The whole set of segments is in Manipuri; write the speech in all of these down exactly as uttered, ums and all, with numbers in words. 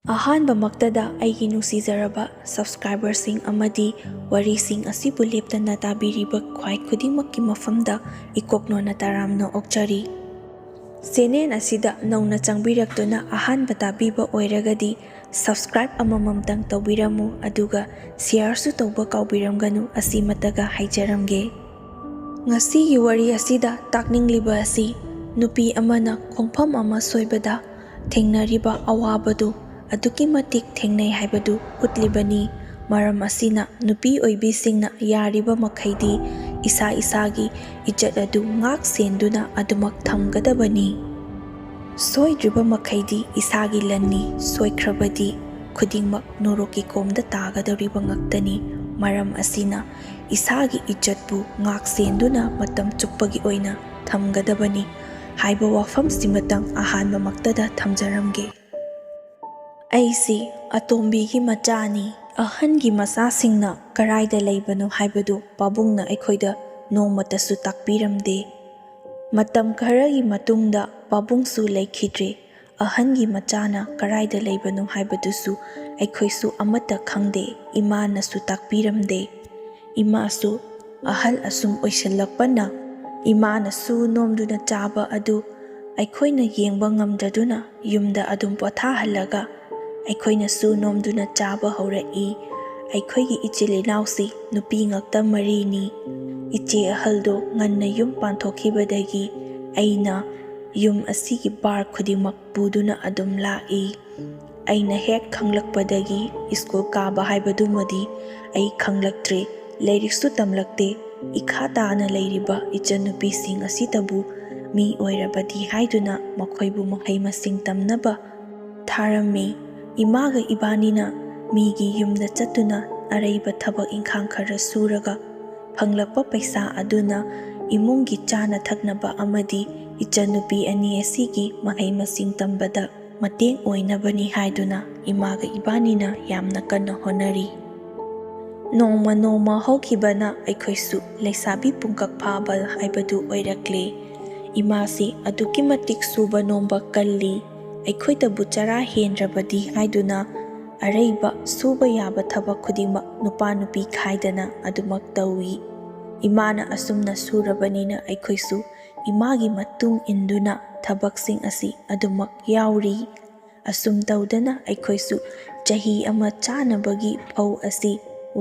ꯑꯍꯥꯟꯕꯃꯛꯇꯗ ꯑꯩꯒꯤ ꯅꯨꯡꯁꯤꯖꯔꯕ subscriberꯁꯤꯡ ꯑꯃꯗꯤ ꯋꯥꯔꯤꯁꯤꯡ ꯑꯁꯤꯕꯨ ꯂꯦꯞꯇꯅ ꯇꯥꯕꯤꯔꯤꯕ ꯈ꯭ꯋꯥꯏ ꯈꯨꯗꯤꯡꯃꯛꯀꯤ ꯃꯐꯝꯗ ꯏꯀꯣꯛꯅꯣꯅ ꯇꯔꯥꯝꯅ ꯑꯣꯛꯆꯔꯤ꯫ Channel ꯑꯁꯤꯗ ꯅꯧꯅ ꯆꯪꯕꯤꯔꯛꯇꯨꯅ ꯑꯍꯥꯟꯕ ꯇꯥꯕꯤꯕ ꯑꯣꯏꯔꯒꯗꯤ subscribe ꯑꯃꯃꯝꯇꯪ ꯇꯧꯕꯤꯔꯝꯃꯨ, ꯑꯗꯨꯒ shareꯁꯨ ꯇꯧꯕ ꯀꯥꯎꯕꯤꯔꯝꯒꯅꯨ, ꯑꯁꯤꯃꯇꯒ ꯍꯥꯏꯖꯔꯝꯒꯦ꯫ ꯉꯁꯤꯒꯤ ꯋꯥꯔꯤ ꯑꯁꯤꯗ ꯇꯥꯛꯅꯤꯡꯂꯤꯕ ꯑꯁꯤ ꯅꯨꯄꯤ ꯑꯃꯅ ꯈꯣꯡꯐꯝ ꯑꯃ ꯁꯣꯏꯕꯗ ꯊꯦꯡꯅꯔꯤꯕ ꯑꯋꯥꯕꯗꯨ ꯑꯗꯨꯛꯀꯤ ꯃꯇꯤꯛ ꯊꯦꯡꯅꯩ ꯍꯥꯏꯕꯗꯨ ꯎꯠꯂꯤꯕꯅꯤ꯫ ꯃꯔꯝ ꯑꯁꯤꯅ ꯅꯨꯄꯤ ꯑꯣꯏꯕꯤꯁꯤꯡꯅ ꯌꯥꯔꯤꯕ ꯃꯈꯩꯗꯤ ꯏꯁꯥ ꯏꯁꯥꯒꯤ ꯏꯖꯠ ꯑꯗꯨ ꯉꯥꯛ ꯁꯦꯟꯗꯨꯅ ꯑꯗꯨꯃꯛ ꯊꯝꯒꯗꯕꯅꯤ꯫ ꯁꯣꯏꯗ꯭ꯔꯤꯕ ꯃꯈꯩꯗꯤ ꯏꯁꯥꯒꯤ ꯂꯟꯅꯤ, ꯁꯣꯏꯈ꯭ꯔꯕꯗꯤ ꯈꯨꯗꯤꯡꯃꯛ ꯅꯣꯔꯣꯛꯀꯤ ꯀꯣꯝꯗ ꯇꯥꯒꯗꯧꯔꯤꯕ ꯉꯥꯛꯇꯅꯤ꯫ ꯃꯔꯝ ꯑꯁꯤꯅ ꯏꯁꯥꯒꯤ ꯏꯖꯠꯄꯨ ꯉꯥꯛ ꯁꯦꯟꯗꯨꯅ ꯃꯇꯝ ꯆꯨꯞꯄꯒꯤ ꯑꯣꯏꯅ ꯊꯝꯒꯗꯕꯅꯤ ꯍꯥꯏꯕ ꯋꯥꯐꯝꯁꯤꯃꯇꯪ ꯑꯍꯥꯟꯕꯃꯛꯇꯗ ꯊꯝꯖꯔꯝꯒꯦ꯫ ꯑꯩꯁꯤ ꯑꯇꯣꯝꯕꯤꯒꯤ ꯃꯆꯥꯅꯤ꯫ ꯑꯍꯟꯒꯤ ꯃꯆꯥꯁꯤꯡꯅ ꯀꯔꯥꯏꯗ ꯂꯩꯕꯅꯣ ꯍꯥꯏꯕꯗꯨ ꯄꯥꯕꯨꯡꯅ ꯑꯩꯈꯣꯏꯗ ꯅꯣꯡꯃꯇꯁꯨ ꯇꯥꯛꯄꯤꯔꯝꯗꯦ꯫ ꯃꯇꯝ ꯈꯔꯒꯤ ꯃꯇꯨꯡꯗ ꯄꯥꯕꯨꯡꯁꯨ ꯂꯩꯈꯤꯗ꯭ꯔꯦ꯫ ꯑꯍꯟꯒꯤ ꯃꯆꯥꯅ ꯀꯔꯥꯏꯗ ꯂꯩꯕꯅꯣ ꯍꯥꯏꯕꯗꯨꯁꯨ ꯑꯩꯈꯣꯏꯁꯨ ꯑꯃꯠꯇ ꯈꯪꯗꯦ, ꯏꯃꯥꯅꯁꯨ ꯇꯥꯛꯄꯤꯔꯝꯗꯦ꯫ ꯏꯃꯥꯁꯨ ꯑꯍꯜ ꯑꯁꯨꯝ ꯑꯣꯏꯁꯤꯜꯂꯛꯄꯅ ꯏꯃꯥꯅ ꯁꯨ ꯅꯣꯝꯗꯨꯅ ꯆꯥꯕ ꯑꯗꯨ ꯑꯩꯈꯣꯏꯅ ꯌꯦꯡꯕ ꯉꯝꯗꯗꯨꯅ ꯌꯨꯝꯗ ꯑꯗꯨꯝ ꯄꯣꯊꯥꯍꯜꯂꯒ ꯑꯩꯈꯣꯏꯅ ꯁꯨ ꯅꯣꯝꯗꯨꯅ ꯆꯥꯕ ꯍꯧꯔꯛꯏ꯫ ꯑꯩꯈꯣꯏꯒꯤ ꯏꯆꯤꯜ ꯏꯅꯥꯎꯁꯤ ꯅꯨꯄꯤ ꯉꯥꯛꯇ ꯃꯔꯤꯅꯤ꯫ ꯏꯆꯦ ꯑꯍꯜꯗꯣ ꯉꯟꯅ ꯌꯨꯝ ꯄꯥꯟꯊꯣꯛꯈꯤꯕꯗꯒꯤ ꯑꯩꯅ ꯌꯨꯝ ꯑꯁꯤꯒꯤ ꯚꯥꯔ ꯈꯨꯗꯤꯡꯃꯛ ꯄꯨꯗꯨꯅ ꯑꯗꯨꯝ ꯂꯥꯛꯏ꯫ ꯑꯩꯅ ꯍꯦꯛ ꯈꯪꯂꯛꯄꯗꯒꯤ ꯁ꯭ꯀꯨꯜ ꯀꯥꯕ ꯍꯥꯏꯕꯗꯨꯃꯗꯤ ꯑꯩ ꯈꯪꯂꯛꯇ꯭ꯔꯦ꯫ ꯂꯥꯏꯔꯤꯛꯁꯨ ꯇꯝꯂꯛꯇꯦ꯫ ꯏꯈꯥ ꯇꯥꯅ ꯂꯩꯔꯤꯕ ꯏꯆꯟꯅꯨꯄꯤꯁꯤꯡ ꯑꯁꯤꯇꯕꯨ ꯃꯤ ꯑꯣꯏꯔꯕꯗꯤ ꯍꯥꯏꯗꯨꯅ ꯃꯈꯣꯏꯕꯨ ꯃꯍꯩ ꯃꯁꯤꯡ ꯇꯝꯅꯕ ꯊꯥꯔꯝꯃꯤ꯫ ꯏꯃꯥꯒ ꯏꯕꯥꯅꯤꯅ ꯃꯤꯒꯤ ꯌꯨꯝꯗ ꯆꯠꯇꯨꯅ ꯑꯔꯩꯕ ꯊꯕꯛ ꯏꯪꯈꯥꯡ ꯈꯔ ꯁꯨꯔꯒ ꯐꯪꯂꯛꯄ ꯄꯩꯁꯥ ꯑꯗꯨꯅ ꯏꯃꯨꯡꯒꯤ ꯆꯥꯅ ꯊꯛꯅꯕ ꯑꯃꯗꯤ ꯏꯆꯟꯅꯨꯄꯤ ꯑꯅꯤ ꯑꯁꯤꯒꯤ ꯃꯍꯩ ꯃꯁꯤꯡ ꯇꯝꯕꯗ ꯃꯇꯦꯡ ꯑꯣꯏꯅꯕꯅꯤ ꯍꯥꯏꯗꯨꯅ ꯏꯃꯥꯒ ꯏꯕꯥꯅꯤꯅ ꯌꯥꯝꯅ ꯀꯟꯅ ꯍꯣꯠꯅꯔꯤ꯫ ꯅꯣꯡꯃ ꯅꯣꯡꯃ ꯍꯧꯈꯤꯕꯅ ꯑꯩꯈꯣꯏꯁꯨ ꯂꯩꯁꯥꯕꯤ ꯄꯨꯡꯀꯛ ꯐꯥꯕ ꯍꯥꯏꯕꯗꯨ ꯑꯣꯏꯔꯛꯂꯦ꯫ ꯏꯃꯥꯁꯤ ꯑꯗꯨꯛꯀꯤ ꯃꯇꯤꯛ ꯁꯨꯕ ꯅꯣꯝꯕ ꯀꯜꯂꯤ꯫ ꯑꯩꯈꯣꯏꯗꯕꯨ ꯆꯔꯥ ꯍꯦꯟꯗ꯭ꯔꯕꯗꯤ ꯍꯥꯏꯗꯨꯅ ꯑꯔꯩꯕ ꯁꯨꯕ ꯌꯥꯕ ꯊꯕꯛ ꯈꯨꯗꯤꯡꯃꯛ ꯅꯨꯄꯥ ꯅꯨꯄꯤ ꯈꯥꯏꯗꯅ ꯑꯗꯨꯃꯛ ꯇꯧꯏ꯫ ꯏꯃꯥꯅ ꯑꯁꯨꯝꯅ ꯁꯨꯔꯕꯅꯤꯅ ꯑꯩꯈꯣꯏꯁꯨ ꯏꯃꯥꯒꯤ ꯃꯇꯨꯡ ꯏꯟꯗꯨꯅ ꯊꯕꯛꯁꯤꯡ ꯑꯁꯤ ꯑꯗꯨꯃꯛ ꯌꯥꯎꯔꯤ꯫ ꯑꯁꯨꯝ ꯇꯧꯗꯅ ꯑꯩꯈꯣꯏꯁꯨ ꯆꯍꯤ ꯑꯃ ꯆꯥꯅꯕꯒꯤ ꯐꯧ ꯑꯁꯤ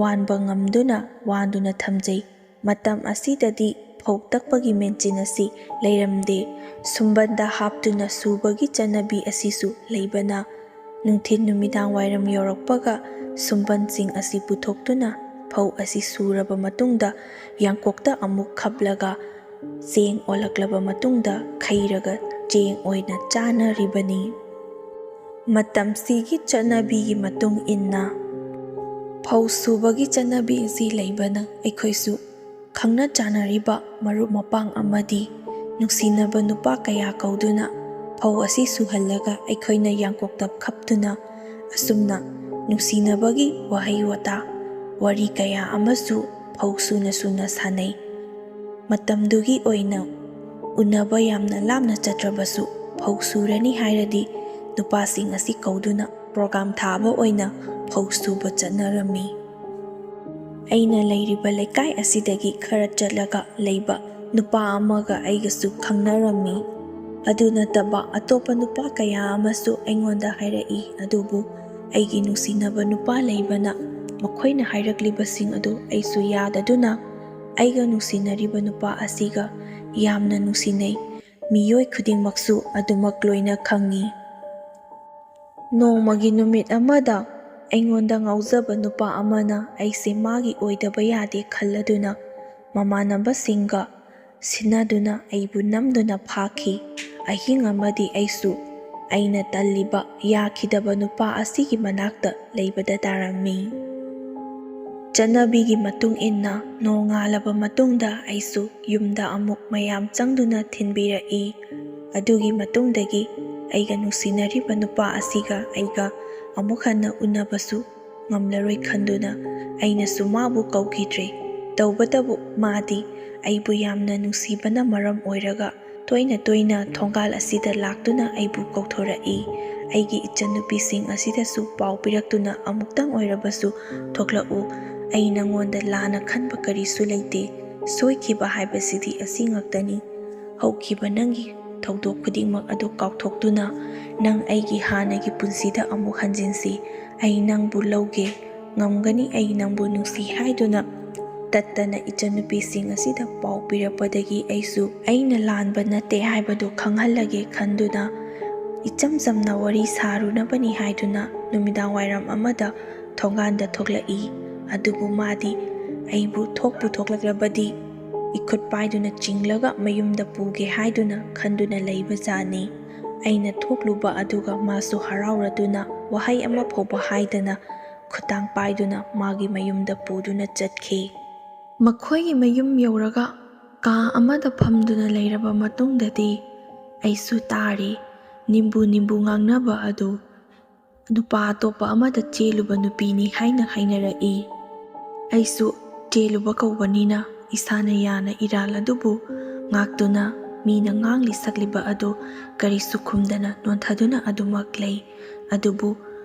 ꯋꯥꯟꯕ ꯉꯝꯗꯨꯅ ꯋꯥꯟꯗꯨꯅ ꯊꯝꯖꯩ꯫ ꯃꯇꯝ ꯑꯁꯤꯗꯗꯤ ꯐꯧ ꯇꯛꯄꯒꯤ ꯃꯦꯆꯤꯟ ꯑꯁꯤ ꯂꯩꯔꯝꯗꯦ꯫ ꯁꯨꯝꯕꯟꯗ ꯍꯥꯞꯇꯨꯅ ꯁꯨꯕꯒꯤ ꯆꯠꯅꯕꯤ ꯑꯁꯤꯁꯨ ꯂꯩꯕꯅ, ꯅꯨꯡꯊꯤꯜ ꯅꯨꯃꯤꯗꯥꯡ ꯋꯥꯏꯔꯝ ꯌꯧꯔꯛꯄꯒ ꯁꯨꯝꯕꯟꯁꯤꯡ ꯑꯁꯤ ꯄꯨꯊꯣꯛꯇꯨꯅ ꯐꯧ ꯑꯁꯤ ꯁꯨꯔꯕ ꯃꯇꯨꯡꯗ ꯌꯥꯡꯀꯣꯛꯇ ꯑꯃꯨꯛ ꯈꯞꯂꯒ ꯆꯦꯡ ꯑꯣꯜꯂꯛꯂꯕ ꯃꯇꯨꯡꯗ ꯈꯩꯔꯒ ꯆꯦꯡ ꯑꯣꯏꯅ ꯆꯥꯅꯔꯤꯕꯅꯤ꯫ ꯃꯇꯝꯁꯤꯒꯤ ꯆꯠꯅꯕꯤꯒꯤ ꯃꯇꯨꯡ ꯏꯟꯅ ꯐꯧ ꯁꯨꯕꯒꯤ ꯆꯠꯅꯕꯤ ꯑꯁꯤ ꯂꯩꯕꯅ ꯑꯩꯈꯣꯏꯁꯨ ꯈꯪꯅ ꯆꯥꯟꯅꯔꯤꯕ ꯃꯔꯨꯞ ꯃꯄꯥꯡ ꯑꯃꯗꯤ ꯅꯨꯡꯁꯤꯅꯕ ꯅꯨꯄꯥ ꯀꯌꯥ ꯀꯧꯗꯨꯅ ꯐꯧ ꯑꯁꯤ ꯁꯨꯍꯜꯂꯒ ꯑꯩꯈꯣꯏꯅ ꯌꯥꯡꯀꯣꯛꯇ ꯈꯞꯇꯨꯅ ꯑꯁꯨꯝꯅ ꯅꯨꯡꯁꯤꯅꯕꯒꯤ ꯋꯥꯍꯩ ꯋꯥꯇꯥ, ꯋꯥꯔꯤ ꯀꯌꯥ ꯑꯃꯁꯨ ꯐꯧ ꯁꯨꯅ ꯁꯨꯅ ꯁꯥꯟꯅꯩ꯫ ꯃꯇꯝꯗꯨꯒꯤ ꯑꯣꯏꯅ ꯎꯅꯕ ꯌꯥꯝꯅ ꯂꯥꯞꯅ ꯆꯠꯇ꯭ꯔꯕꯁꯨ ꯐꯧ ꯁꯨꯔꯅꯤ ꯍꯥꯏꯔꯗꯤ ꯅꯨꯄꯥꯁꯤꯡ ꯑꯁꯤ ꯀꯧꯗꯨꯅ ꯄ꯭ꯔꯣꯒ꯭ꯔꯥꯝ ꯊꯥꯕ ꯑꯣꯏꯅ ꯐꯧ ꯁꯨꯕ ꯆꯠꯅꯔꯝꯃꯤ꯫ ꯑꯩꯅ ꯂꯩꯔꯤꯕ ꯂꯩꯀꯥꯏ ꯑꯁꯤꯗꯒꯤ ꯈꯔ ꯆꯠꯂꯒ ꯂꯩꯕ ꯅꯨꯄꯥ ꯑꯃꯒ ꯑꯩꯒꯁꯨ ꯈꯪꯅꯔꯝꯃꯤ꯫ ꯑꯗꯨ ꯅꯠꯇꯕ ꯑꯇꯣꯞꯄ ꯅꯨꯄꯥ ꯀꯌꯥ ꯑꯃꯁꯨ ꯑꯩꯉꯣꯟꯗ ꯍꯥꯏꯔꯛꯏ, ꯑꯗꯨꯕꯨ ꯑꯩꯒꯤ ꯅꯨꯡꯁꯤꯅꯕ ꯅꯨꯄꯥ ꯂꯩꯕꯅ ꯃꯈꯣꯏꯅ ꯍꯥꯏꯔꯛꯂꯤꯕꯁꯤꯡ ꯑꯗꯨ ꯑꯩꯁꯨ ꯌꯥꯗꯗꯨꯅ ꯑꯩꯒ ꯅꯨꯡꯁꯤꯅꯔꯤꯕ ꯅꯨꯄꯥ ꯑꯁꯤꯒ ꯌꯥꯝꯅ ꯅꯨꯡꯁꯤꯅꯩ꯫ ꯃꯤꯑꯣꯏ ꯈꯨꯗꯤꯡꯃꯛꯁꯨ ꯑꯗꯨꯃꯛ ꯂꯣꯏꯅ ꯈꯪꯏ꯫ ꯅꯣꯡꯃꯒꯤ ꯅꯨꯃꯤꯠ ꯑꯃꯗ ꯑꯩꯉꯣꯟꯗ ꯉꯥꯎꯖꯕ ꯅꯨꯄꯥ ꯑꯃꯅ ꯑꯩꯁꯦ ꯃꯥꯒꯤ ꯑꯣꯏꯗꯕ ꯌꯥꯗꯦ ꯈꯜꯂꯗꯨꯅ ꯃꯃꯥꯟꯅꯕꯁꯤꯡꯒ ꯁꯤꯟꯅꯗꯨꯅ ꯑꯩꯕꯨ ꯅꯝꯗꯨꯅ ꯐꯥꯈꯤ꯫ ꯑꯍꯤꯡ ꯑꯃꯗꯤ ꯑꯩꯁꯨ ꯑꯩꯅ ꯇꯜꯂꯤꯕ ꯌꯥꯈꯤꯗꯕ ꯅꯨꯄꯥ ꯑꯁꯤꯒꯤ ꯃꯅꯥꯛꯇ ꯂꯩꯕꯗ ꯇꯥꯔꯝꯃꯤ꯫ ꯆꯠꯅꯕꯤꯒꯤ ꯃꯇꯨꯡ ꯏꯟꯅ ꯅꯣꯡꯉꯥꯜꯂꯕ ꯃꯇꯨꯡꯗ ꯑꯩꯁꯨ ꯌꯨꯝꯗ ꯑꯃꯨꯛ ꯃꯌꯥꯝ ꯆꯪꯗꯨꯅ ꯊꯤꯟꯕꯤꯔꯛꯏ꯫ ꯑꯗꯨꯒꯤ ꯃꯇꯨꯡꯗꯒꯤ ꯑꯩꯒ ꯅꯨꯡꯁꯤꯅꯔꯤꯕ ꯅꯨꯄꯥ ꯑꯁꯤꯒ ꯑꯩꯒ ꯑꯃꯨꯛ ꯍꯟꯅ ꯎꯅꯕꯁꯨ ꯉꯝꯂꯔꯣꯏ ꯈꯟꯗꯨꯅ ꯑꯩꯅꯁꯨ ꯃꯥꯕꯨ ꯀꯧꯈꯤꯗ꯭ꯔꯦ꯫ ꯇꯧꯕꯇꯕꯨ ꯃꯥꯗꯤ ꯑꯩꯕꯨ ꯌꯥꯝꯅ ꯅꯨꯡꯁꯤꯕꯅ ꯃꯔꯝ ꯑꯣꯏꯔꯒ ꯇꯣꯏꯅ ꯇꯣꯏꯅ ꯊꯣꯡꯒꯥꯜ ꯑꯁꯤꯗ ꯂꯥꯛꯇꯨꯅ ꯑꯩꯕꯨ ꯀꯧꯊꯣꯔꯛꯏ꯫ ꯑꯩꯒꯤ ꯏꯆꯟꯅꯨꯄꯤꯁꯤꯡ ꯑꯁꯤꯗꯁꯨ ꯄꯥꯎ ꯄꯤꯔꯛꯇꯨꯅ ꯑꯃꯨꯛꯇꯪ ꯑꯣꯏꯔꯕꯁꯨ ꯊꯣꯛꯂꯛꯎ꯫ ꯑꯩ ꯅꯪꯉꯣꯟꯗ ꯂꯥꯟꯅ ꯈꯟꯕ ꯀꯔꯤꯁꯨ ꯂꯩꯇꯦ꯫ ꯁꯣꯏꯈꯤꯕ ꯍꯥꯏꯕꯁꯤꯗꯤ ꯑꯁꯤ ꯉꯥꯛꯇꯅꯤ꯫ ꯍꯧꯈꯤꯕ ꯅꯪꯒꯤ ꯊꯧꯗꯣꯛ ꯈꯨꯗꯤꯡꯃꯛ ꯑꯗꯨ ꯀꯥꯎꯊꯣꯛꯇꯨꯅ ꯅꯪ ꯑꯩꯒꯤ ꯍꯥꯟꯅꯒꯤ ꯄꯨꯟꯁꯤꯗ ꯑꯃꯨꯛ ꯍꯟꯖꯤꯟꯁꯤ꯫ ꯑꯩ ꯅꯪꯕꯨ ꯂꯧꯒꯦ꯫ ꯉꯝꯒꯅꯤ, ꯑꯩ ꯅꯪꯕꯨ ꯅꯨꯡꯁꯤ ꯍꯥꯏꯗꯨꯅ ꯇꯠꯇꯅ ꯏꯆꯟꯅꯨꯄꯤꯁꯤꯡ ꯑꯁꯤꯗ ꯄꯥꯎ ꯄꯤꯔꯛꯄꯗꯒꯤ ꯑꯩꯁꯨ ꯑꯩꯅ ꯂꯥꯟꯕ ꯅꯠꯇꯦ ꯍꯥꯏꯕꯗꯨ ꯈꯪꯍꯜꯂꯒꯦ ꯈꯟꯗꯨꯅ ꯏꯆꯝ ꯆꯝꯅ ꯋꯥꯔꯤ ꯁꯥꯔꯨꯅꯕꯅꯤ ꯍꯥꯏꯗꯨꯅ ꯅꯨꯃꯤꯗꯥꯡ ꯋꯥꯏꯔꯝ ꯑꯃꯗ ꯊꯣꯡꯒꯥꯟꯗ ꯊꯣꯛꯂꯛꯏ꯫ ꯑꯗꯨꯕꯨ ꯃꯥꯗꯤ ꯑꯩꯕꯨ ꯊꯣꯛꯄꯨ ꯊꯣꯛꯂꯛꯂꯕꯗꯤ ꯏꯈꯨꯠ ꯄꯥꯏꯗꯨꯅ ꯆꯤꯡꯂꯒ ꯃꯌꯨꯝꯗ ꯄꯨꯒꯦ ꯍꯥꯏꯗꯨꯅ ꯈꯟꯗꯨꯅ ꯂꯩꯕꯖꯥꯠꯅꯤ꯫ ꯑꯩꯅ ꯊꯣꯛꯂꯨꯕ ꯑꯗꯨꯒ ꯃꯥꯁꯨ ꯍꯔꯥꯎꯔꯗꯨꯅ ꯋꯥꯍꯩ ꯑꯃ ꯐꯥꯎꯕ ꯍꯥꯏꯗꯅ ꯈꯨꯠꯇꯥꯡ ꯄꯥꯏꯗꯨꯅ ꯃꯥꯒꯤ ꯃꯌꯨꯝꯗ ꯄꯨꯗꯨꯅ ꯆꯠꯈꯤ꯫ ꯃꯈꯣꯏꯒꯤ ꯃꯌꯨꯝ ꯌꯧꯔꯒ ꯀꯥ ꯑꯃꯗ ꯐꯝꯗꯨꯅ ꯂꯩꯔꯕ ꯃꯇꯨꯡꯗꯗꯤ ꯑꯩꯁꯨ ꯇꯥꯔꯤ꯫ ꯅꯤꯝꯕꯨ ꯅꯤꯝꯕꯨ ꯉꯥꯡꯅꯕ ꯑꯗꯨ ꯅꯨꯄꯥ ꯑꯇꯣꯞꯄ ꯑꯃꯗ ꯆꯦꯜꯂꯨꯕ ꯅꯨꯄꯤꯅꯤ ꯍꯥꯏꯅ ꯍꯥꯏꯅꯔꯛꯏ꯫ ꯑꯩꯁꯨ ꯆꯦꯜꯂꯨꯕ ꯀꯧꯕꯅꯤꯅ ꯏꯁꯥꯅ ꯌꯥꯅ ꯏꯔꯥꯜ ꯑꯗꯨꯕꯨ ꯉꯥꯛꯇꯨꯅ ꯃꯤꯅ ꯉꯥꯡꯂꯤ ꯁꯛꯂꯤꯕ ꯑꯗꯨ ꯀꯔꯤꯁꯨ ꯈꯨꯝꯗꯅ ꯅꯣꯟꯊꯗꯨꯅ ꯑꯗꯨꯃꯛ ꯂꯩ꯫ ꯑꯗꯨꯕꯨ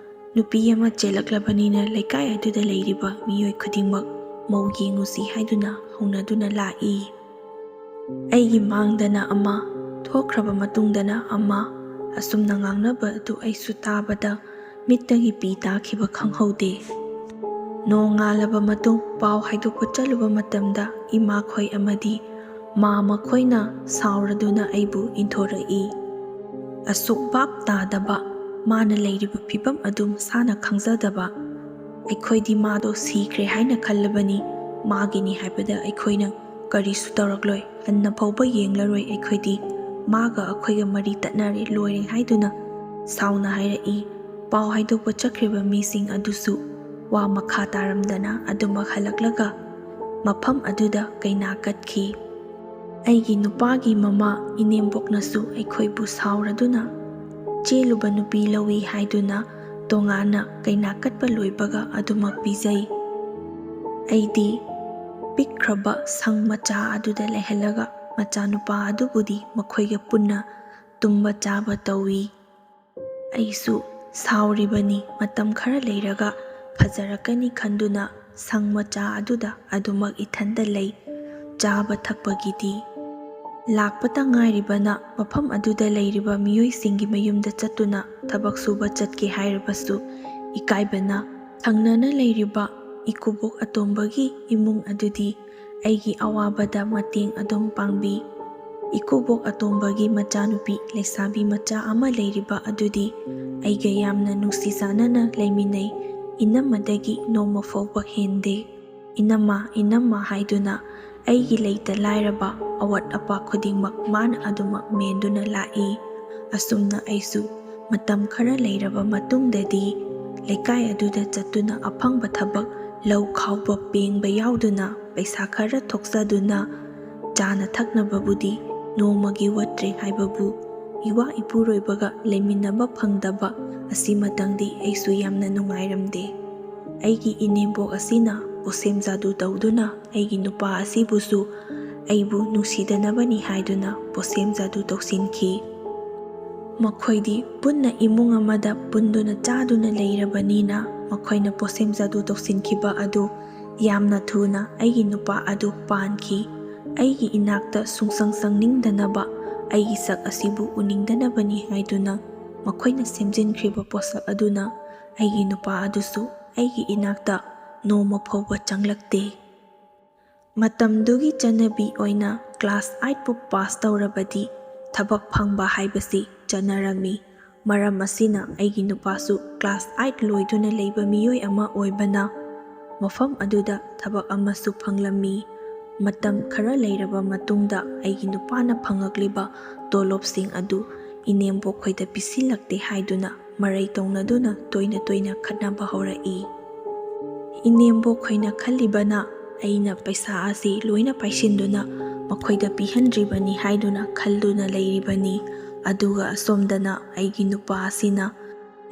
ꯅꯨꯄꯤ ꯑꯃ ꯆꯦꯜꯂꯛꯂꯕꯅꯤꯅ ꯂꯩꯀꯥꯏ ꯑꯗꯨꯗ ꯂꯩꯔꯤꯕ ꯃꯤꯑꯣꯏ ꯈꯨꯗꯤꯡꯃꯛ ꯃꯧ ꯌꯦꯡꯉꯨꯁꯤ ꯍꯥꯏꯗꯨꯅ ꯍꯧꯅꯗꯨꯅ ꯂꯥꯛꯏ꯫ ꯑꯩꯒꯤ ꯃꯥꯡꯗꯅ ꯑꯃ, ꯊꯣꯛꯈ꯭ꯔꯕ ꯃꯇꯨꯡꯗꯅ ꯑꯃ, ꯑꯁꯨꯝꯅ ꯉꯥꯡꯅꯕ ꯑꯗꯨ ꯑꯩꯁꯨ ꯇꯥꯕꯗ ꯃꯤꯠꯇꯒꯤ ꯄꯤ ꯇꯥꯈꯤꯕ ꯈꯪꯍꯧꯗꯦ꯫ ꯅꯣꯡꯉꯥꯜꯂꯕ ꯃꯇꯨꯡ ꯄꯥꯎ ꯍꯥꯏꯗꯣꯛꯄ ꯆꯠꯂꯨꯕ ꯃꯇꯝꯗ ꯏꯃꯥꯈꯣꯏ ꯑꯃꯗꯤ ꯃꯥ ꯃꯈꯣꯏꯅ ꯁꯥꯎꯔꯗꯨꯅ ꯑꯩꯕꯨ ꯏꯟꯊꯣꯔꯛꯏ꯫ ꯑꯁꯨꯛ ꯚꯥꯞ ꯇꯥꯗꯕ, ꯃꯥꯅ ꯂꯩꯔꯤꯕ ꯐꯤꯕꯝ ꯑꯗꯨ ꯃꯁꯥꯅ ꯈꯪꯖꯗꯕ꯫ ꯑꯩꯈꯣꯏꯗꯤ ꯃꯥꯗꯣ ꯁꯤꯈ꯭ꯔꯦ ꯍꯥꯏꯅ ꯈꯜꯂꯕꯅꯤ꯫ ꯃꯥꯒꯤꯅꯤ ꯍꯥꯏꯕꯗ ꯑꯩꯈꯣꯏꯅ ꯀꯔꯤꯁꯨ ꯇꯧꯔꯛꯂꯣꯏ, ꯍꯟꯅ ꯐꯥꯎꯕ ꯌꯦꯡꯂꯔꯣꯏ ꯑꯩꯈꯣꯏꯗꯤ꯫ ꯃꯥꯒ ꯑꯩꯈꯣꯏꯒ ꯃꯔꯤ ꯇꯠꯅꯔꯦ, ꯂꯣꯏꯔꯦ ꯍꯥꯏꯗꯨꯅ ꯁꯥꯎꯅ ꯍꯥꯏꯔꯛꯏ꯫ ꯄꯥꯎ ꯍꯥꯏꯗꯣꯛꯄ ꯆꯠꯈ꯭ꯔꯤꯕ ꯃꯤꯁꯤꯡ ꯑꯗꯨꯁꯨ ꯋꯥ ꯃꯈꯥ ꯇꯥꯔꯝꯗꯅ ꯑꯗꯨꯃꯛ ꯍꯜꯂꯛꯂꯒ ꯃꯐꯝ ꯑꯗꯨꯗ ꯀꯩꯅꯥ ꯀꯠꯈꯤ꯫ ꯑꯩꯒꯤ ꯅꯨꯄꯥꯒꯤ ꯃꯃꯥ ꯏꯅꯦꯝꯕꯣꯛꯅꯁꯨ ꯑꯩꯈꯣꯏꯕꯨ ꯁꯥꯎꯔꯗꯨꯅ ꯆꯦꯜꯂꯨꯕ ꯅꯨꯄꯤ ꯂꯧꯏ ꯍꯥꯏꯗꯨꯅ ꯇꯣꯉꯥꯟꯅ ꯀꯩꯅꯥ ꯀꯠꯄ ꯂꯣꯏꯕꯒ ꯑꯗꯨꯃꯛ ꯄꯤꯖꯩ꯫ ꯑꯩꯗꯤ ꯄꯤꯛꯈ꯭ꯔꯕ ꯁꯪ ꯃꯆꯥ ꯑꯗꯨꯗ ꯂꯩꯍꯜꯂꯒ ꯃꯆꯥꯅꯨꯄꯥ ꯑꯗꯨꯕꯨꯗꯤ ꯃꯈꯣꯏꯒ ꯄꯨꯟꯅ ꯇꯨꯝꯕ ꯆꯥꯕ ꯇꯧꯏ꯫ ꯑꯩꯁꯨ ꯁꯥꯎꯔꯤꯕꯅꯤ꯫ ꯃꯇꯝ ꯈꯔ ꯂꯩꯔꯒ ꯐꯖꯔꯛꯀꯅꯤ ꯈꯟꯗꯨꯅ ꯁꯪ ꯃꯆꯥ ꯑꯗꯨꯗ ꯑꯗꯨꯃꯛ ꯏꯊꯟꯗ ꯂꯩ꯫ ꯆꯥꯕ ꯊꯛꯄꯒꯤꯗꯤ ꯂꯥꯛꯄꯇ ꯉꯥꯏꯔꯤꯕꯅ ꯃꯐꯝ ꯑꯗꯨꯗ ꯂꯩꯔꯤꯕ ꯃꯤꯑꯣꯏꯁꯤꯡꯒꯤ ꯃꯌꯨꯝꯗ ꯆꯠꯇꯨꯅ ꯊꯕꯛ ꯁꯨꯕ ꯆꯠꯀꯦ ꯍꯥꯏꯔꯕꯁꯨ ꯏꯀꯥꯏꯕꯅ ꯊꯪꯅꯅ ꯂꯩꯔꯤꯕ ꯏꯀꯨꯕꯣꯛ ꯑꯇꯣꯝꯕꯒꯤ ꯏꯃꯨꯡ ꯑꯗꯨꯗꯤ ꯑꯩꯒꯤ ꯑꯋꯥꯕꯗ ꯃꯇꯦꯡ ꯑꯗꯨꯝ ꯄꯥꯡꯕꯤ꯫ ꯏꯀꯨꯕꯣꯛ ꯑꯇꯣꯝꯕꯒꯤ ꯃꯆꯥꯅꯨꯄꯤ ꯂꯩꯁꯥꯕꯤ ꯃꯆꯥ ꯑꯃ ꯂꯩꯔꯤꯕ ꯑꯗꯨꯗꯤ ꯑꯩꯒ ꯌꯥꯝꯅ ꯅꯨꯡꯁꯤ ꯆꯥꯟꯅꯅ ꯂꯩꯃꯤꯟꯅꯩ꯫ ꯏꯅꯝꯃꯗꯒꯤ ꯅꯣꯡꯃ ꯐꯥꯎꯕ ꯍꯦꯟꯗꯦ꯫ "ꯏꯅꯝꯃ, ꯏꯅꯝꯃ" ꯍꯥꯏꯗꯨꯅ ꯑꯩꯒꯤ ꯂꯩꯇ ꯂꯥꯏꯔꯕ ꯑꯋꯥꯠ ꯑꯄꯥ ꯈꯨꯗꯤꯡꯃꯛ ꯃꯥꯅ ꯑꯗꯨꯃꯛ ꯃꯦꯟꯗꯨꯅ ꯂꯥꯛꯏ꯫ ꯑꯁꯨꯝꯅ ꯑꯩꯁꯨ ꯃꯇꯝ ꯈꯔ ꯂꯩꯔꯕ ꯃꯇꯨꯡꯗꯗꯤ ꯂꯩꯀꯥꯏ ꯑꯗꯨꯗ ꯆꯠꯇꯨꯅ ꯑꯐꯪꯕ ꯊꯕꯛ ꯂꯧ ꯈꯥꯎꯕ ꯄꯦꯡꯕ ꯌꯥꯎꯗꯨꯅ ꯄꯩꯁꯥ ꯈꯔ ꯊꯣꯛꯆꯗꯨꯅ ꯆꯥꯅ ꯊꯛꯅꯕꯕꯨꯗꯤ ꯅꯣꯡꯃꯒꯤ ꯋꯥꯠꯇ꯭ꯔꯦ ꯍꯥꯏꯕꯕꯨ ꯏꯋꯥ ꯏꯄꯨꯔꯣꯏꯕꯒ ꯂꯩꯃꯤꯟꯅꯕ ꯐꯪꯗꯕ ꯑꯁꯤꯃꯇꯪꯗꯤ ꯑꯩꯁꯨ ꯌꯥꯝꯅ ꯅꯨꯡꯉꯥꯏꯔꯝꯗꯦ꯫ ꯑꯩꯒꯤ ꯏꯅꯦꯝꯕꯣꯛ ꯑꯁꯤꯅ ꯄꯣꯁꯦꯝ ꯖꯥꯗꯨ ꯇꯧꯗꯨꯅ ꯑꯩꯒꯤ ꯅꯨꯄꯥ ꯑꯁꯤꯕꯨꯁꯨ ꯑꯩꯕꯨ ꯅꯨꯡꯁꯤꯗꯅꯕꯅꯤ ꯍꯥꯏꯗꯨꯅ ꯄꯣꯁꯦꯝ ꯖꯥꯗꯨ ꯇꯧꯁꯤꯟꯈꯤ꯫ ꯃꯈꯣꯏꯗꯤ ꯄꯨꯟꯅ ꯏꯃꯨꯡ ꯑꯃꯗ ꯄꯨꯟꯗꯨꯅ ꯆꯥꯗꯨꯅ ꯂꯩꯔꯕꯅꯤꯅ ꯃꯈꯣꯏꯅ ꯄꯣꯁꯦꯝ ꯖꯥꯗꯨ ꯇꯧꯁꯤꯟꯈꯤꯕ ꯑꯗꯨ ꯌꯥꯝꯅ ꯊꯨꯅ ꯑꯩꯒꯤ ꯅꯨꯄꯥ ꯑꯗꯨ ꯄꯥꯟꯈꯤ꯫ ꯑꯩꯒꯤ ꯏꯅꯥꯛꯇ ꯁꯨꯡꯆꯪ ꯆꯪꯅꯤꯡꯗꯅꯕ, ꯑꯩꯒꯤ ꯁꯛ ꯑꯁꯤꯕꯨ ꯎꯅꯤꯡꯗꯅꯕꯅꯤ ꯍꯥꯏꯗꯨꯅ ꯃꯈꯣꯏꯅ ꯁꯦꯝꯖꯤꯟꯈ꯭ꯔꯤꯕ ꯄꯣꯠꯁꯛ ꯑꯗꯨꯅ ꯑꯩꯒꯤ ꯅꯨꯄꯥ ꯑꯗꯨꯁꯨ ꯑꯩꯒꯤ ꯏꯅꯥꯛꯇ ꯅꯣꯡꯃ ꯐꯥꯎꯕ ꯆꯪꯂꯛꯇꯦ꯫ ꯃꯇꯝꯗꯨꯒꯤ ꯆꯠꯅꯕꯤ ꯑꯣꯏꯅ ꯀ꯭ꯂꯥꯁ ꯑꯥꯏꯠꯄꯨ ꯄꯥꯁ ꯇꯧꯔꯕꯗꯤ ꯊꯕꯛ ꯐꯪꯕ ꯍꯥꯏꯕꯁꯤ ꯆꯠꯅꯔꯝꯃꯤ꯫ ꯃꯔꯝ ꯑꯁꯤꯅ ꯑꯩꯒꯤ ꯅꯨꯄꯥꯁꯨ ꯀ꯭ꯂꯥꯁ ꯑꯥꯏꯠ ꯂꯣꯏꯗꯨꯅ ꯂꯩꯕ ꯃꯤꯑꯣꯏ ꯑꯃ ꯑꯣꯏꯕꯅ ꯃꯐꯝ ꯑꯗꯨꯗ ꯊꯕꯛ ꯑꯃꯁꯨ ꯐꯪꯂꯝꯃꯤ꯫ ꯃꯇꯝ ꯈꯔ ꯂꯩꯔꯕ ꯃꯇꯨꯡꯗ ꯑꯩꯒꯤ ꯅꯨꯄꯥꯅ ꯐꯪꯂꯛꯂꯤꯕ ꯇꯣꯂꯣꯞꯁꯤꯡ ꯑꯗꯨ ꯏꯅꯦꯝꯕꯣꯛꯈꯣꯏꯗ ꯄꯤꯁꯤꯜꯂꯛꯇꯦ ꯍꯥꯏꯗꯨꯅ ꯃꯔꯩ ꯇꯧꯅꯗꯨꯅ ꯇꯣꯏꯅ ꯇꯣꯏꯅ ꯈꯠꯅꯕ ꯍꯧꯔꯛꯏ꯫ ꯏꯅꯦꯝꯕꯣꯛꯈꯣꯏꯅ ꯈꯜꯂꯤꯕꯅ ꯑꯩꯅ ꯄꯩꯁꯥ ꯑꯁꯤ ꯂꯣꯏꯅ ꯄꯥꯏꯁꯤꯟꯗꯨꯅ ꯃꯈꯣꯏꯗ ꯄꯤꯍꯟꯗ꯭ꯔꯤꯕꯅꯤ ꯍꯥꯏꯗꯨꯅ ꯈꯜꯗꯨꯅ ꯂꯩꯔꯤꯕꯅꯤ꯫ ꯑꯗꯨꯒ ꯑꯁꯣꯝꯗꯅ ꯑꯩꯒꯤ ꯅꯨꯄꯥ ꯑꯁꯤꯅ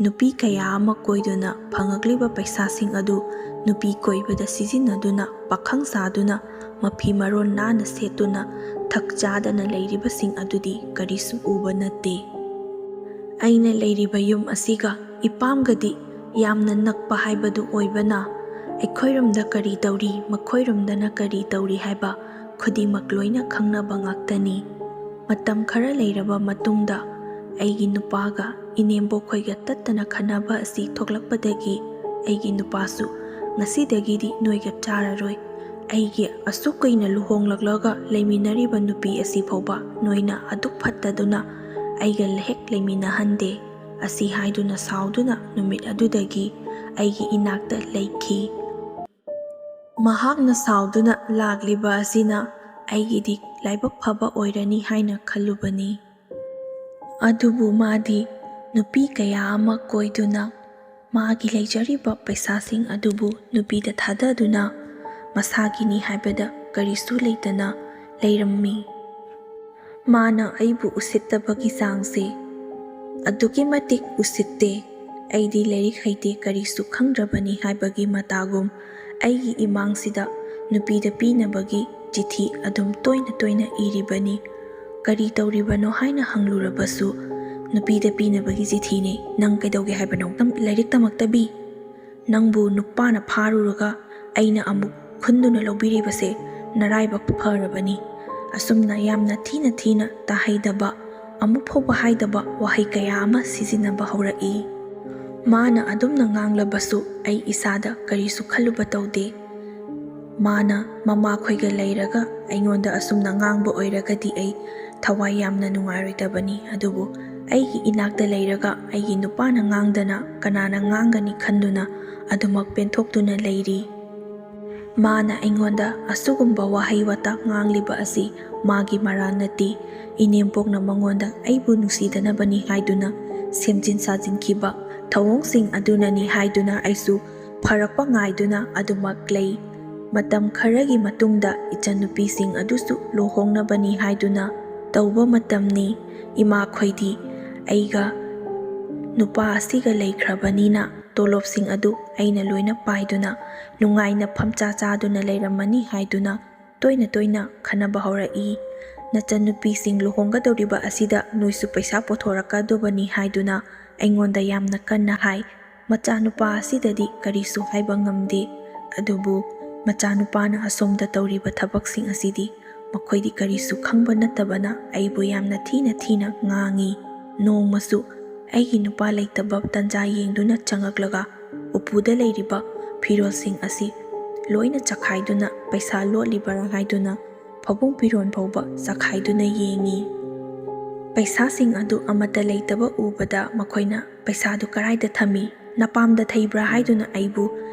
ꯅꯨꯄꯤ ꯀꯌꯥ ꯑꯃ ꯀꯣꯏꯗꯨꯅ ꯐꯪꯂꯛꯂꯤꯕ ꯄꯩꯁꯥꯁꯤꯡ ꯑꯗꯨ ꯅꯨꯄꯤ ꯀꯣꯏꯕꯗ ꯁꯤꯖꯤꯟꯅꯗꯨꯅ ꯄꯥꯈꯪ ꯁꯥꯗꯨꯅ ꯃꯐꯤ ꯃꯔꯣꯟ ꯅꯥꯟꯅ ꯁꯦꯠꯇꯨꯅ ꯇꯛ ꯆꯥꯗꯅ ꯂꯩꯔꯤꯕꯁꯤꯡ ꯑꯗꯨꯗꯤ ꯀꯔꯤꯁꯨ ꯎꯕ ꯅꯠꯇꯦ꯫ ꯑꯩꯅ ꯂꯩꯔꯤꯕ ꯌꯨꯝ ꯑꯁꯤꯒ ꯏꯄꯥꯝꯒꯗꯤ ꯌꯥꯝꯅ ꯅꯛꯄ ꯍꯥꯏꯕꯗꯨ ꯑꯣꯏꯕꯅ, ꯑꯩꯈꯣꯏꯔꯣꯝꯗ ꯀꯔꯤ ꯇꯧꯔꯤ, ꯃꯈꯣꯏꯔꯣꯝꯗꯅ ꯀꯔꯤ ꯇꯧꯔꯤ ꯍꯥꯏꯕ ꯈꯨꯗꯤꯡꯃꯛ ꯂꯣꯏꯅ ꯈꯪꯅꯕ ꯉꯥꯛꯇꯅꯤ꯫ ꯃꯇꯝ ꯈꯔ ꯂꯩꯔꯕ ꯃꯇꯨꯡꯗ ꯑꯩꯒꯤ ꯅꯨꯄꯥꯒ ꯏꯅꯦꯝꯕꯣꯛꯈꯣꯏꯒ ꯇꯠꯇꯅ ꯈꯟꯅꯕ ꯑꯁꯤ ꯊꯣꯛꯂꯛꯄꯗꯒꯤ ꯑꯩꯒꯤ ꯅꯨꯄꯥꯁꯨ ꯉꯁꯤꯗꯒꯤꯗꯤ ꯅꯣꯏꯒ ꯆꯥꯔꯔꯣꯏ, ꯑꯩꯒꯤ ꯑꯁꯨꯛ ꯀꯨꯏꯅ ꯂꯨꯍꯣꯡꯂꯛꯂꯒ ꯂꯩꯃꯤꯟꯅꯔꯤꯕ ꯅꯨꯄꯤ ꯑꯁꯤ ꯐꯥꯎꯕ ꯅꯣꯏꯅ ꯑꯗꯨꯛ ꯐꯠꯇꯗꯨꯅ ꯑꯩꯒ ꯍꯦꯛ ꯂꯩꯃꯤꯟꯅꯍꯟꯗꯦ, ꯑꯁꯤ ꯍꯥꯏꯗꯨꯅ ꯁꯥꯎꯗꯨꯅ ꯅꯨꯃꯤꯠ ꯑꯗꯨꯗꯒꯤ ꯑꯩꯒꯤ ꯏꯅꯥꯛꯇ ꯂꯩꯈꯤ꯫ ꯃꯍꯥꯛꯅ ꯁꯥꯎꯗꯨꯅ ꯂꯥꯛꯂꯤꯕ ꯑꯁꯤꯅ ꯑꯩꯒꯤꯗꯤ ꯂꯥꯏꯕꯛ ꯐꯕ ꯑꯣꯏꯔꯅꯤ ꯍꯥꯏꯅ ꯈꯜꯂꯨꯕꯅꯤ꯫ ꯑꯗꯨꯕꯨ ꯃꯥꯗꯤ ꯅꯨꯄꯤ ꯀꯌꯥ ꯑꯃ ꯀꯣꯏꯗꯨꯅ ꯃꯥꯒꯤ ꯂꯩꯖꯔꯤꯕ ꯄꯩꯁꯥꯁꯤꯡ ꯑꯗꯨꯕꯨ ꯅꯨꯄꯤꯗ ꯊꯥꯗꯗꯨꯅ ꯃꯁꯥꯒꯤꯅꯤ ꯍꯥꯏꯕꯗ ꯀꯔꯤꯁꯨ ꯂꯩꯇꯅ ꯂꯩꯔꯝꯃꯤ꯫ ꯃꯥꯅ ꯑꯩꯕꯨ ꯎꯁꯤꯠꯇꯕꯒꯤ ꯆꯥꯡꯁꯦ ꯑꯗꯨꯛꯀꯤ ꯃꯇꯤꯛ ꯎꯁꯤꯠꯇꯦ꯫ ꯑꯩꯗꯤ ꯂꯥꯏꯔꯤꯛ ꯍꯩꯇꯦ, ꯀꯔꯤꯁꯨ ꯈꯪꯗ꯭ꯔꯕꯅꯤ ꯍꯥꯏꯕꯒꯤ ꯃꯇꯥꯒꯨꯝ ꯑꯩꯒꯤ ꯏꯃꯥꯡꯁꯤꯗ ꯅꯨꯄꯤꯗ ꯄꯤꯅꯕꯒꯤ ꯆꯤꯊꯤ ꯑꯗꯨꯝ ꯇꯣꯏꯅ ꯇꯣꯏꯅ ꯏꯔꯤꯕꯅꯤ꯫ ꯀꯔꯤ ꯇꯧꯔꯤꯕꯅꯣ ꯍꯥꯏꯅ ꯍꯪꯂꯨꯔꯕꯁꯨ ꯅꯨꯄꯤꯗ ꯄꯤꯅꯕꯒꯤ ꯆꯤꯊꯤꯅꯦ, ꯅꯪ ꯀꯩꯗꯧꯒꯦ ꯍꯥꯏꯕꯅꯣ? ꯅꯪ ꯂꯥꯏꯔꯤꯛ ꯇꯝꯃꯛꯇꯕꯤ? ꯅꯪꯕꯨ ꯅꯨꯄꯥꯅ ꯐꯥꯔꯨꯔꯒ ꯑꯩꯅ ꯑꯃꯨꯛ ꯈꯨꯟꯗꯨꯅ ꯂꯧꯕꯤꯔꯤꯕꯁꯦ ꯅꯔꯥꯏꯕꯛ ꯐꯔꯕꯅꯤ꯫ ꯑꯁꯨꯝꯅ ꯌꯥꯝꯅ ꯊꯤꯅ ꯊꯤꯅ ꯇꯥꯍꯩꯗꯕ, ꯑꯃꯨꯛ ꯐꯥꯎꯕ ꯍꯥꯏꯗꯕ ꯋꯥꯍꯩ ꯀꯌꯥ ꯑꯃ ꯁꯤꯖꯤꯟꯅꯕ ꯍꯧꯔꯛꯏ꯫ ꯃꯥꯅ ꯑꯗꯨꯝꯅ ꯉꯥꯡꯂꯕꯁꯨ ꯑꯩ ꯏꯁꯥꯗ ꯀꯔꯤꯁꯨ ꯈꯜꯂꯨꯕ ꯇꯧꯗꯦ꯫ ꯃꯥꯅ ꯃꯃꯥꯈꯣꯏꯒ ꯂꯩꯔꯒ ꯑꯩꯉꯣꯟꯗ ꯑꯁꯨꯝꯅ ꯉꯥꯡꯕ ꯑꯣꯏꯔꯒꯗꯤ ꯑꯩ ꯊꯋꯥꯏ ꯌꯥꯝꯅ ꯅꯨꯡꯉꯥꯏꯔꯣꯏꯗꯕꯅꯤ꯫ ꯑꯗꯨꯕꯨ ꯑꯩꯒꯤ ꯏꯅꯥꯛꯇ ꯂꯩꯔꯒ ꯑꯩꯒꯤ ꯅꯨꯄꯥꯅ ꯉꯥꯡꯗꯅ ꯀꯅꯥꯅ ꯉꯥꯡꯒꯅꯤ ꯈꯟꯗꯨꯅ ꯑꯗꯨꯃꯛ ꯄꯦꯟꯊꯣꯛꯇꯨꯅ ꯂꯩꯔꯤ꯫ ꯃꯥꯅ ꯑꯩꯉꯣꯟꯗ ꯑꯁꯤꯒꯨꯝꯕ ꯋꯥꯍꯩ ꯋꯥꯇꯥ ꯉꯥꯡꯂꯤꯕ ꯑꯁꯤ ꯃꯥꯒꯤ ꯃꯔꯥꯜ ꯅꯠꯇꯦ꯫ ꯏꯅꯦꯝꯄꯣꯛꯅ ꯃꯉꯣꯟꯗ ꯑꯩꯕꯨ ꯅꯨꯡꯁꯤꯗꯅꯕꯅꯤ ꯍꯥꯏꯗꯨꯅ ꯁꯦꯝꯖꯤꯟ ꯁꯥꯖꯤꯟꯈꯤꯕ ꯊꯧꯑꯣꯡꯁꯤꯡ ꯑꯗꯨꯅꯅꯤ ꯍꯥꯏꯗꯨꯅ ꯑꯩꯁꯨ ꯐꯔꯛꯄ ꯉꯥꯏꯗꯨꯅ ꯑꯗꯨꯃꯛ ꯂꯩ꯫ ꯃꯇꯝ ꯈꯔꯒꯤ ꯃꯇꯨꯡꯗ ꯏꯆꯟꯅꯨꯄꯤꯁꯤꯡ ꯑꯗꯨꯁꯨ ꯂꯨꯍꯣꯡꯅꯕꯅꯤ ꯍꯥꯏꯗꯨꯅ ꯇꯧꯕ ꯃꯇꯝꯅꯤ꯫ ꯏꯃꯥꯈꯣꯏꯗꯤ ꯑꯩꯒ ꯅꯨꯄꯥ ꯑꯁꯤꯒ ꯂꯩꯈ꯭ꯔꯕꯅꯤꯅ ꯇꯣꯂꯣꯞꯁꯤꯡ ꯑꯗꯨ ꯑꯩꯅ ꯂꯣꯏꯅ ꯄꯥꯏꯗꯨꯅ ꯅꯨꯡꯉꯥꯏꯅ ꯐꯝꯆꯥ ꯆꯥꯗꯨꯅ ꯂꯩꯔꯝꯃꯅꯤ ꯍꯥꯏꯗꯨꯅ ꯇꯣꯏꯅ ꯇꯣꯏꯅ ꯈꯟꯅꯕ ꯍꯧꯔꯛꯏ꯫ "ꯅꯆꯟꯅꯨꯄꯤꯁꯤꯡ ꯂꯨꯍꯣꯡꯒꯗꯧꯔꯤꯕ ꯑꯁꯤꯗ ꯅꯣꯏꯁꯨ ꯄꯩꯁꯥ ꯄꯨꯊꯣꯔꯛꯀꯗꯧꯕꯅꯤ" ꯍꯥꯏꯗꯨꯅ ꯑꯩꯉꯣꯟꯗ ꯌꯥꯝꯅ ꯀꯟꯅ ꯍꯥꯏ꯫ ꯃꯆꯥꯅꯨꯄꯥ ꯑꯁꯤꯗꯗꯤ ꯀꯔꯤꯁꯨ ꯍꯥꯏꯕ ꯉꯝꯗꯦ꯫ ꯑꯗꯨꯕꯨ ꯃꯆꯥꯅꯨꯄꯥꯅ ꯑꯁꯣꯝꯗ ꯇꯧꯔꯤꯕ ꯊꯕꯛꯁꯤꯡ ꯑꯁꯤꯗꯤ ꯃꯈꯣꯏꯗꯤ ꯀꯔꯤꯁꯨ ꯈꯪꯕ ꯅꯠꯇꯕꯅ ꯑꯩꯕꯨ ꯌꯥꯝꯅ ꯊꯤꯅ ꯊꯤꯅ ꯉꯥꯡꯉꯤ꯫ ꯅꯣꯡꯃꯁꯨ ꯑꯩꯒꯤ ꯅꯨꯄꯥ ꯂꯩꯇꯕ ꯇꯟꯖꯥ ꯌꯦꯡꯗꯨꯅ ꯆꯪꯉꯛꯂꯒ ꯎꯄꯨꯗ ꯂꯩꯔꯤꯕ ꯐꯤꯔꯣꯜꯁꯤꯡ ꯑꯁꯤ ꯂꯣꯏꯅ ꯆꯈꯥꯏꯗꯨꯅ ꯄꯩꯁꯥ ꯂꯣꯠꯂꯤꯕꯔꯥ ꯍꯥꯏꯗꯨꯅ ꯐꯃꯨꯡ ꯐꯤꯔꯣꯜ ꯐꯥꯎꯕ ꯆꯈꯥꯏꯗꯨꯅ ꯌꯦꯡꯉꯤ꯫ ꯄꯩꯁꯥꯁꯤꯡ ꯑꯗꯨ ꯑꯃꯠꯇ ꯂꯩꯇꯕ ꯎꯕꯗ ꯃꯈꯣꯏꯅ "ꯄꯩꯁꯥꯗꯨ ꯀꯔꯥꯏꯗ ꯊꯝꯃꯤ? ꯅꯄꯥꯝꯗ ꯊꯩꯕ꯭ꯔꯥ?" ꯍꯥꯏꯗꯨꯅ ꯑꯩꯕꯨ,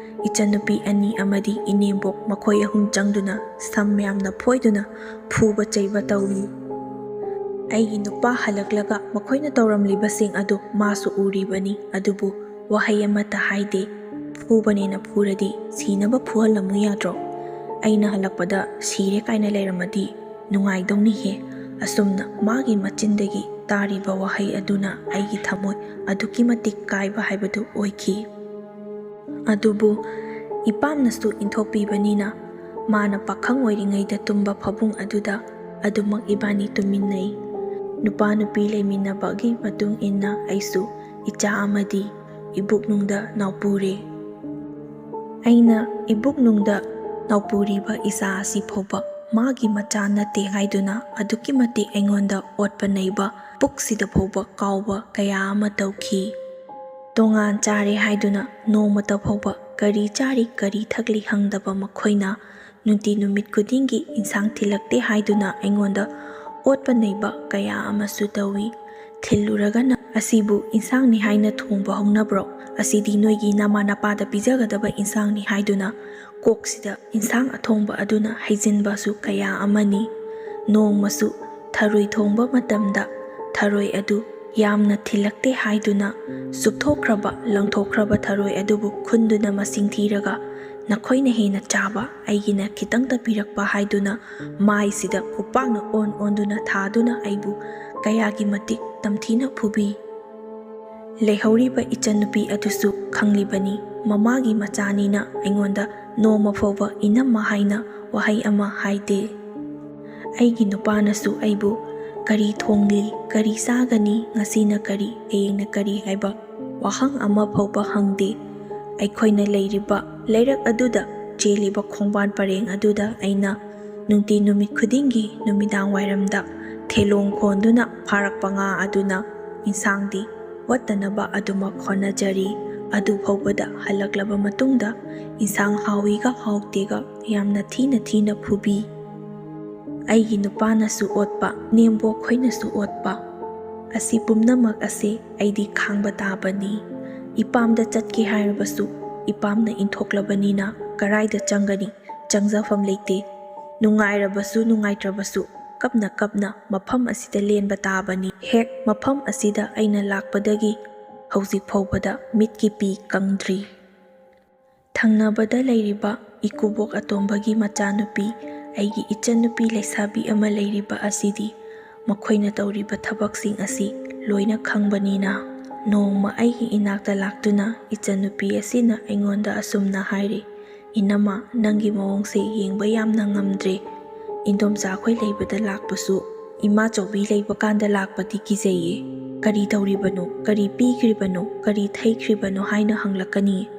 ꯏꯆꯟꯅꯨꯄꯤ ꯑꯅꯤ ꯑꯃꯗꯤ ꯏꯅꯦꯝꯕꯣꯛ ꯃꯈꯣꯏ ꯑꯍꯨꯝ ꯆꯪꯗꯨꯅ ꯁꯝ ꯌꯥꯝꯅ ꯐꯣꯏꯗꯨꯅ ꯐꯨꯕ ꯆꯩꯕ ꯇꯧꯏ꯫ ꯑꯩꯒꯤ ꯅꯨꯄꯥ ꯍꯜꯂꯛꯂꯒ ꯃꯈꯣꯏꯅ ꯇꯧꯔꯝꯂꯤꯕꯁꯤꯡ ꯑꯗꯨ ꯃꯥꯁꯨ ꯎꯔꯤꯕꯅꯤ, ꯑꯗꯨꯕꯨ ꯋꯥꯍꯩ ꯑꯃꯠꯇ ꯍꯥꯏꯗꯦ꯫ "ꯐꯨꯕꯅꯦꯅ ꯐꯨꯔꯗꯤ ꯁꯤꯅꯕ ꯐꯨꯍꯜꯂꯝꯃꯨ ꯌꯥꯗ꯭ꯔꯣ? ꯑꯩꯅ ꯍꯜꯂꯛꯄꯗ ꯁꯤꯔꯦ ꯀꯥꯏꯅ ꯂꯩꯔꯝꯃꯗꯤ ꯅꯨꯡꯉꯥꯏꯗꯧꯅꯤꯍꯦ"꯫ ꯑꯁꯨꯝꯅ ꯃꯥꯒꯤ ꯃꯆꯤꯟꯗꯒꯤ ꯇꯥꯔꯤꯕ ꯋꯥꯍꯩ ꯑꯗꯨꯅ ꯑꯩꯒꯤ ꯊꯃꯣꯏ ꯑꯗꯨꯛꯀꯤ ꯃꯇꯤꯛ ꯀꯥꯏꯕ ꯍꯥꯏꯕꯗꯨ ꯑꯣꯏꯈꯤ꯫ ꯑꯗꯨꯕꯨ ꯏꯄꯥꯝꯅꯁꯨ ꯏꯟꯊꯣꯛꯄꯤꯕꯅꯤꯅ ꯃꯥꯅ ꯄꯥꯈꯪ ꯑꯣꯏꯔꯤꯉꯩꯗ ꯇꯨꯝꯕ ꯐꯃꯨꯡ ꯑꯗꯨꯗ ꯑꯗꯨꯃꯛ ꯏꯕꯥꯅꯤ ꯇꯨꯝꯃꯤꯟꯅꯩ꯫ ꯅꯨꯄꯥ ꯅꯨꯄꯤ ꯂꯩꯃꯤꯟꯅꯕꯒꯤ ꯃꯇꯨꯡ ꯏꯟꯅ ꯑꯩꯁꯨ ꯏꯆꯥ ꯑꯃꯗꯤ ꯏꯕꯨꯛꯅꯨꯡꯗ ꯅꯥꯎꯄꯨꯔꯦ꯫ ꯑꯩꯅ ꯏꯕꯨꯛꯅꯨꯡꯗ ꯅꯥꯎꯄꯨꯔꯤꯕ ꯏꯆꯥ ꯑꯁꯤ ꯐꯥꯎꯕ ꯃꯥꯒꯤ ꯃꯆꯥ ꯅꯠꯇꯦ ꯍꯥꯏꯗꯨꯅ ꯑꯗꯨꯛꯀꯤ ꯃꯇꯤꯛ ꯑꯩꯉꯣꯟꯗ ꯑꯣꯠꯄ ꯅꯩꯕ, ꯄꯨꯛꯁꯤꯗ ꯐꯥꯎꯕ ꯀꯥꯎꯕ ꯀꯌꯥ ꯑꯃ ꯇꯧꯈꯤ꯫ ꯇꯣꯉꯥꯟ ꯆꯥꯔꯦ ꯍꯥꯏꯗꯨꯅ ꯅꯣꯡꯃꯇ ꯐꯥꯎꯕ ꯀꯔꯤ ꯆꯥꯔꯤ, ꯀꯔꯤ ꯊꯛꯂꯤ ꯍꯪꯗꯕ ꯃꯈꯣꯏꯅ ꯅꯨꯡꯇꯤ ꯅꯨꯃꯤꯠ ꯈꯨꯗꯤꯡꯒꯤ ꯏꯟꯁꯥꯡ ꯊꯤꯜꯂꯛꯇꯦ ꯍꯥꯏꯗꯨꯅ ꯑꯩꯉꯣꯟꯗ ꯑꯣꯠꯄ ꯅꯩꯕ ꯀꯌꯥ ꯑꯃꯁꯨ ꯇꯧꯏ꯫ ꯊꯤꯜꯂꯨꯔꯒꯅ "ꯑꯁꯤꯕꯨ ꯏꯟꯁꯥꯡꯅꯤ ꯍꯥꯏꯅ ꯊꯣꯡꯕ ꯍꯧꯅꯕ꯭ꯔꯣ? ꯑꯁꯤꯗꯤ ꯅꯣꯏꯒꯤ ꯅꯃꯥ ꯅꯄꯥꯗ ꯄꯤꯖꯒꯗꯕ ꯏꯟꯁꯥꯡꯅꯤ" ꯍꯥꯏꯗꯨꯅ ꯀꯣꯛꯁꯤꯗ ꯏꯟꯁꯥꯡ ꯑꯊꯣꯡꯕ ꯑꯗꯨꯅ ꯍꯩꯖꯤꯟꯕꯁꯨ ꯀꯌꯥ ꯑꯃꯅꯤ꯫ ꯅꯣꯡꯃꯁꯨ ꯊꯔꯣꯏ ꯊꯣꯡꯕ ꯃꯇꯝꯗ ꯊꯔꯣꯏ ꯑꯗꯨ ꯌꯥꯝꯅ ꯊꯤꯜꯂꯛꯇꯦ ꯍꯥꯏꯗꯨꯅ ꯆꯨꯞꯊꯣꯛꯈ꯭ꯔꯕ, ꯂꯪꯊꯣꯛꯈ꯭ꯔꯕ ꯊꯔꯣꯏ ꯑꯗꯨꯕꯨ ꯈꯨꯟꯗꯨꯅ ꯃꯁꯤꯡ ꯊꯤꯔꯒ "ꯅꯈꯣꯏꯅ ꯍꯦꯟꯅ ꯆꯥꯕ, ꯑꯩꯒꯤꯅ ꯈꯤꯇꯪꯇ ꯄꯤꯔꯛꯄ" ꯍꯥꯏꯗꯨꯅ ꯃꯥꯏꯁꯤꯗ ꯈꯨꯄꯥꯛꯅ ꯑꯣꯟ ꯑꯣꯟꯗꯨꯅ ꯊꯥꯗꯨꯅ ꯑꯩꯕꯨ ꯀꯌꯥꯒꯤ ꯃꯇꯤꯛ ꯇꯝꯊꯤꯅ ꯐꯨꯕꯤ꯫ ꯂꯩꯍꯧꯔꯤꯕ ꯏꯆꯟꯅꯨꯄꯤ ꯑꯗꯨꯁꯨ ꯈꯪꯂꯤꯕꯅꯤ, ꯃꯃꯥꯒꯤ ꯃꯆꯥꯅꯤꯅ ꯑꯩꯉꯣꯟꯗ ꯅꯣꯡꯃ ꯐꯥꯎꯕ "ꯏꯅꯝꯃ" ꯍꯥꯏꯅ ꯋꯥꯍꯩ ꯑꯃ ꯍꯥꯏꯗꯦ꯫ ꯑꯩꯒꯤ ꯅꯨꯄꯥꯅꯁꯨ ꯑꯩꯕꯨ ꯀꯔꯤ ꯊꯣꯡꯂꯤ, ꯀꯔꯤ ꯆꯥꯒꯅꯤ, ꯉꯁꯤꯅ ꯀꯔꯤ, ꯍꯌꯦꯡꯅ ꯀꯔꯤ ꯍꯥꯏꯕ ꯋꯥꯍꯪ ꯑꯃ ꯐꯥꯎꯕ ꯍꯪꯗꯦ꯫ ꯑꯩꯈꯣꯏꯅ ꯂꯩꯔꯤꯕ ꯂꯩꯔꯛ ꯑꯗꯨꯗ ꯆꯦꯜꯂꯤꯕ ꯈꯣꯡꯕꯥꯟ ꯄꯔꯦꯡ ꯑꯗꯨꯗ ꯑꯩꯅ ꯅꯨꯡꯇꯤ ꯅꯨꯃꯤꯠ ꯈꯨꯗꯤꯡꯒꯤ ꯅꯨꯃꯤꯗꯥꯡ ꯋꯥꯏꯔꯝꯗ ꯊꯦꯂꯣꯡ ꯈꯣꯟꯗꯨꯅ ꯐꯥꯔꯛꯄ ꯉꯥ ꯑꯗꯨꯅ ꯏꯟꯁꯥꯡꯗꯤ ꯋꯥꯠꯇꯅꯕ ꯑꯗꯨꯃꯛ ꯍꯣꯠꯅꯖꯔꯤ꯫ ꯑꯗꯨ ꯐꯥꯎꯕꯗ ꯍꯜꯂꯛꯂꯕ ꯃꯇꯨꯡꯗ ꯏꯟꯁꯥꯡ ꯍꯥꯎꯏꯒ ꯍꯥꯎꯇꯦꯒ ꯌꯥꯝꯅ ꯊꯤꯅ ꯊꯤꯅ ꯐꯨꯕꯤ꯫ ꯑꯩꯒꯤ ꯅꯨꯄꯥꯅꯁꯨ ꯑꯣꯠꯄ, ꯅꯦꯝꯕꯣꯛ ꯈꯣꯏꯅꯁꯨ ꯑꯣꯠꯄ꯫ ꯑꯁꯤ ꯄꯨꯝꯅꯃꯛ ꯑꯁꯤ ꯑꯩꯗꯤ ꯈꯥꯡꯕ ꯇꯥꯕꯅꯤ꯫ ꯏꯄꯥꯝꯗ ꯆꯠꯀꯦ ꯍꯥꯏꯔꯕꯁꯨ ꯏꯄꯥꯝꯅ ꯏꯟꯊꯣꯛꯂꯕꯅꯤꯅ ꯀꯔꯥꯏꯗ ꯆꯪꯒꯅꯤ? ꯆꯪꯖꯐꯝ ꯂꯩꯇꯦ꯫ ꯅꯨꯡꯉꯥꯏꯔꯕꯁꯨ ꯅꯨꯡꯉꯥꯏꯇ꯭ꯔꯕꯁꯨ ꯀꯞꯅ ꯀꯞꯅ ꯃꯐꯝ ꯑꯁꯤꯗ ꯂꯦꯟꯕ ꯇꯥꯕꯅꯤ꯫ ꯍꯦꯛ ꯃꯐꯝ ꯑꯁꯤꯗ ꯑꯩꯅ ꯂꯥꯛꯄꯗꯒꯤ ꯍꯧꯖꯤꯛ ꯐꯥꯎꯕꯗ ꯃꯤꯠꯀꯤ ꯄꯤ ꯀꯪꯗ꯭ꯔꯤ꯫ ꯊꯪꯅꯕꯗ ꯂꯩꯔꯤꯕ ꯏꯀꯨꯕꯣꯛ ꯑꯇꯣꯝꯕꯒꯤ ꯃꯆꯥꯅꯨꯄꯤ, ꯑꯩꯒꯤ ꯏꯆꯟꯅꯨꯄꯤ ꯂꯩꯁꯥꯕꯤ ꯑꯃ ꯂꯩꯔꯤꯕ ꯑꯁꯤꯗꯤ ꯃꯈꯣꯏꯅ ꯇꯧꯔꯤꯕ ꯊꯕꯛꯁꯤꯡ ꯑꯁꯤ ꯂꯣꯏꯅ ꯈꯪꯕꯅꯤꯅ, ꯅꯣꯡꯃ ꯑꯩꯒꯤ ꯏꯅꯥꯛꯇ ꯂꯥꯛꯇꯨꯅ ꯏꯆꯟꯅꯨꯄꯤ ꯑꯁꯤꯅ ꯑꯩꯉꯣꯟꯗ ꯑꯁꯨꯝꯅ ꯍꯥꯏꯔꯤ, "ꯏꯅꯝꯃ, ꯅꯪꯒꯤ ꯃꯑꯣꯡꯁꯦ ꯌꯦꯡꯕ ꯌꯥꯝꯅ ꯉꯝꯗ꯭ꯔꯦ꯫ ꯏꯟꯗꯣꯝꯆꯥ ꯑꯩꯈꯣꯏ ꯂꯩꯕꯗ ꯂꯥꯛꯄꯁꯨ ꯏꯃꯥ ꯆꯧꯕꯤ ꯂꯩꯕ ꯀꯥꯟꯗ ꯂꯥꯛꯄꯗꯤ ꯀꯤꯖꯩꯌꯦ꯫ ꯀꯔꯤ ꯇꯧꯔꯤꯕꯅꯣ? ꯀꯔꯤ ꯄꯤꯈ꯭ꯔꯤꯕꯅꯣ? ꯀꯔꯤ ꯊꯩꯈ꯭ꯔꯤꯕꯅꯣ?" ꯍꯥꯏꯅ ꯍꯪꯂꯛꯀꯅꯤ꯫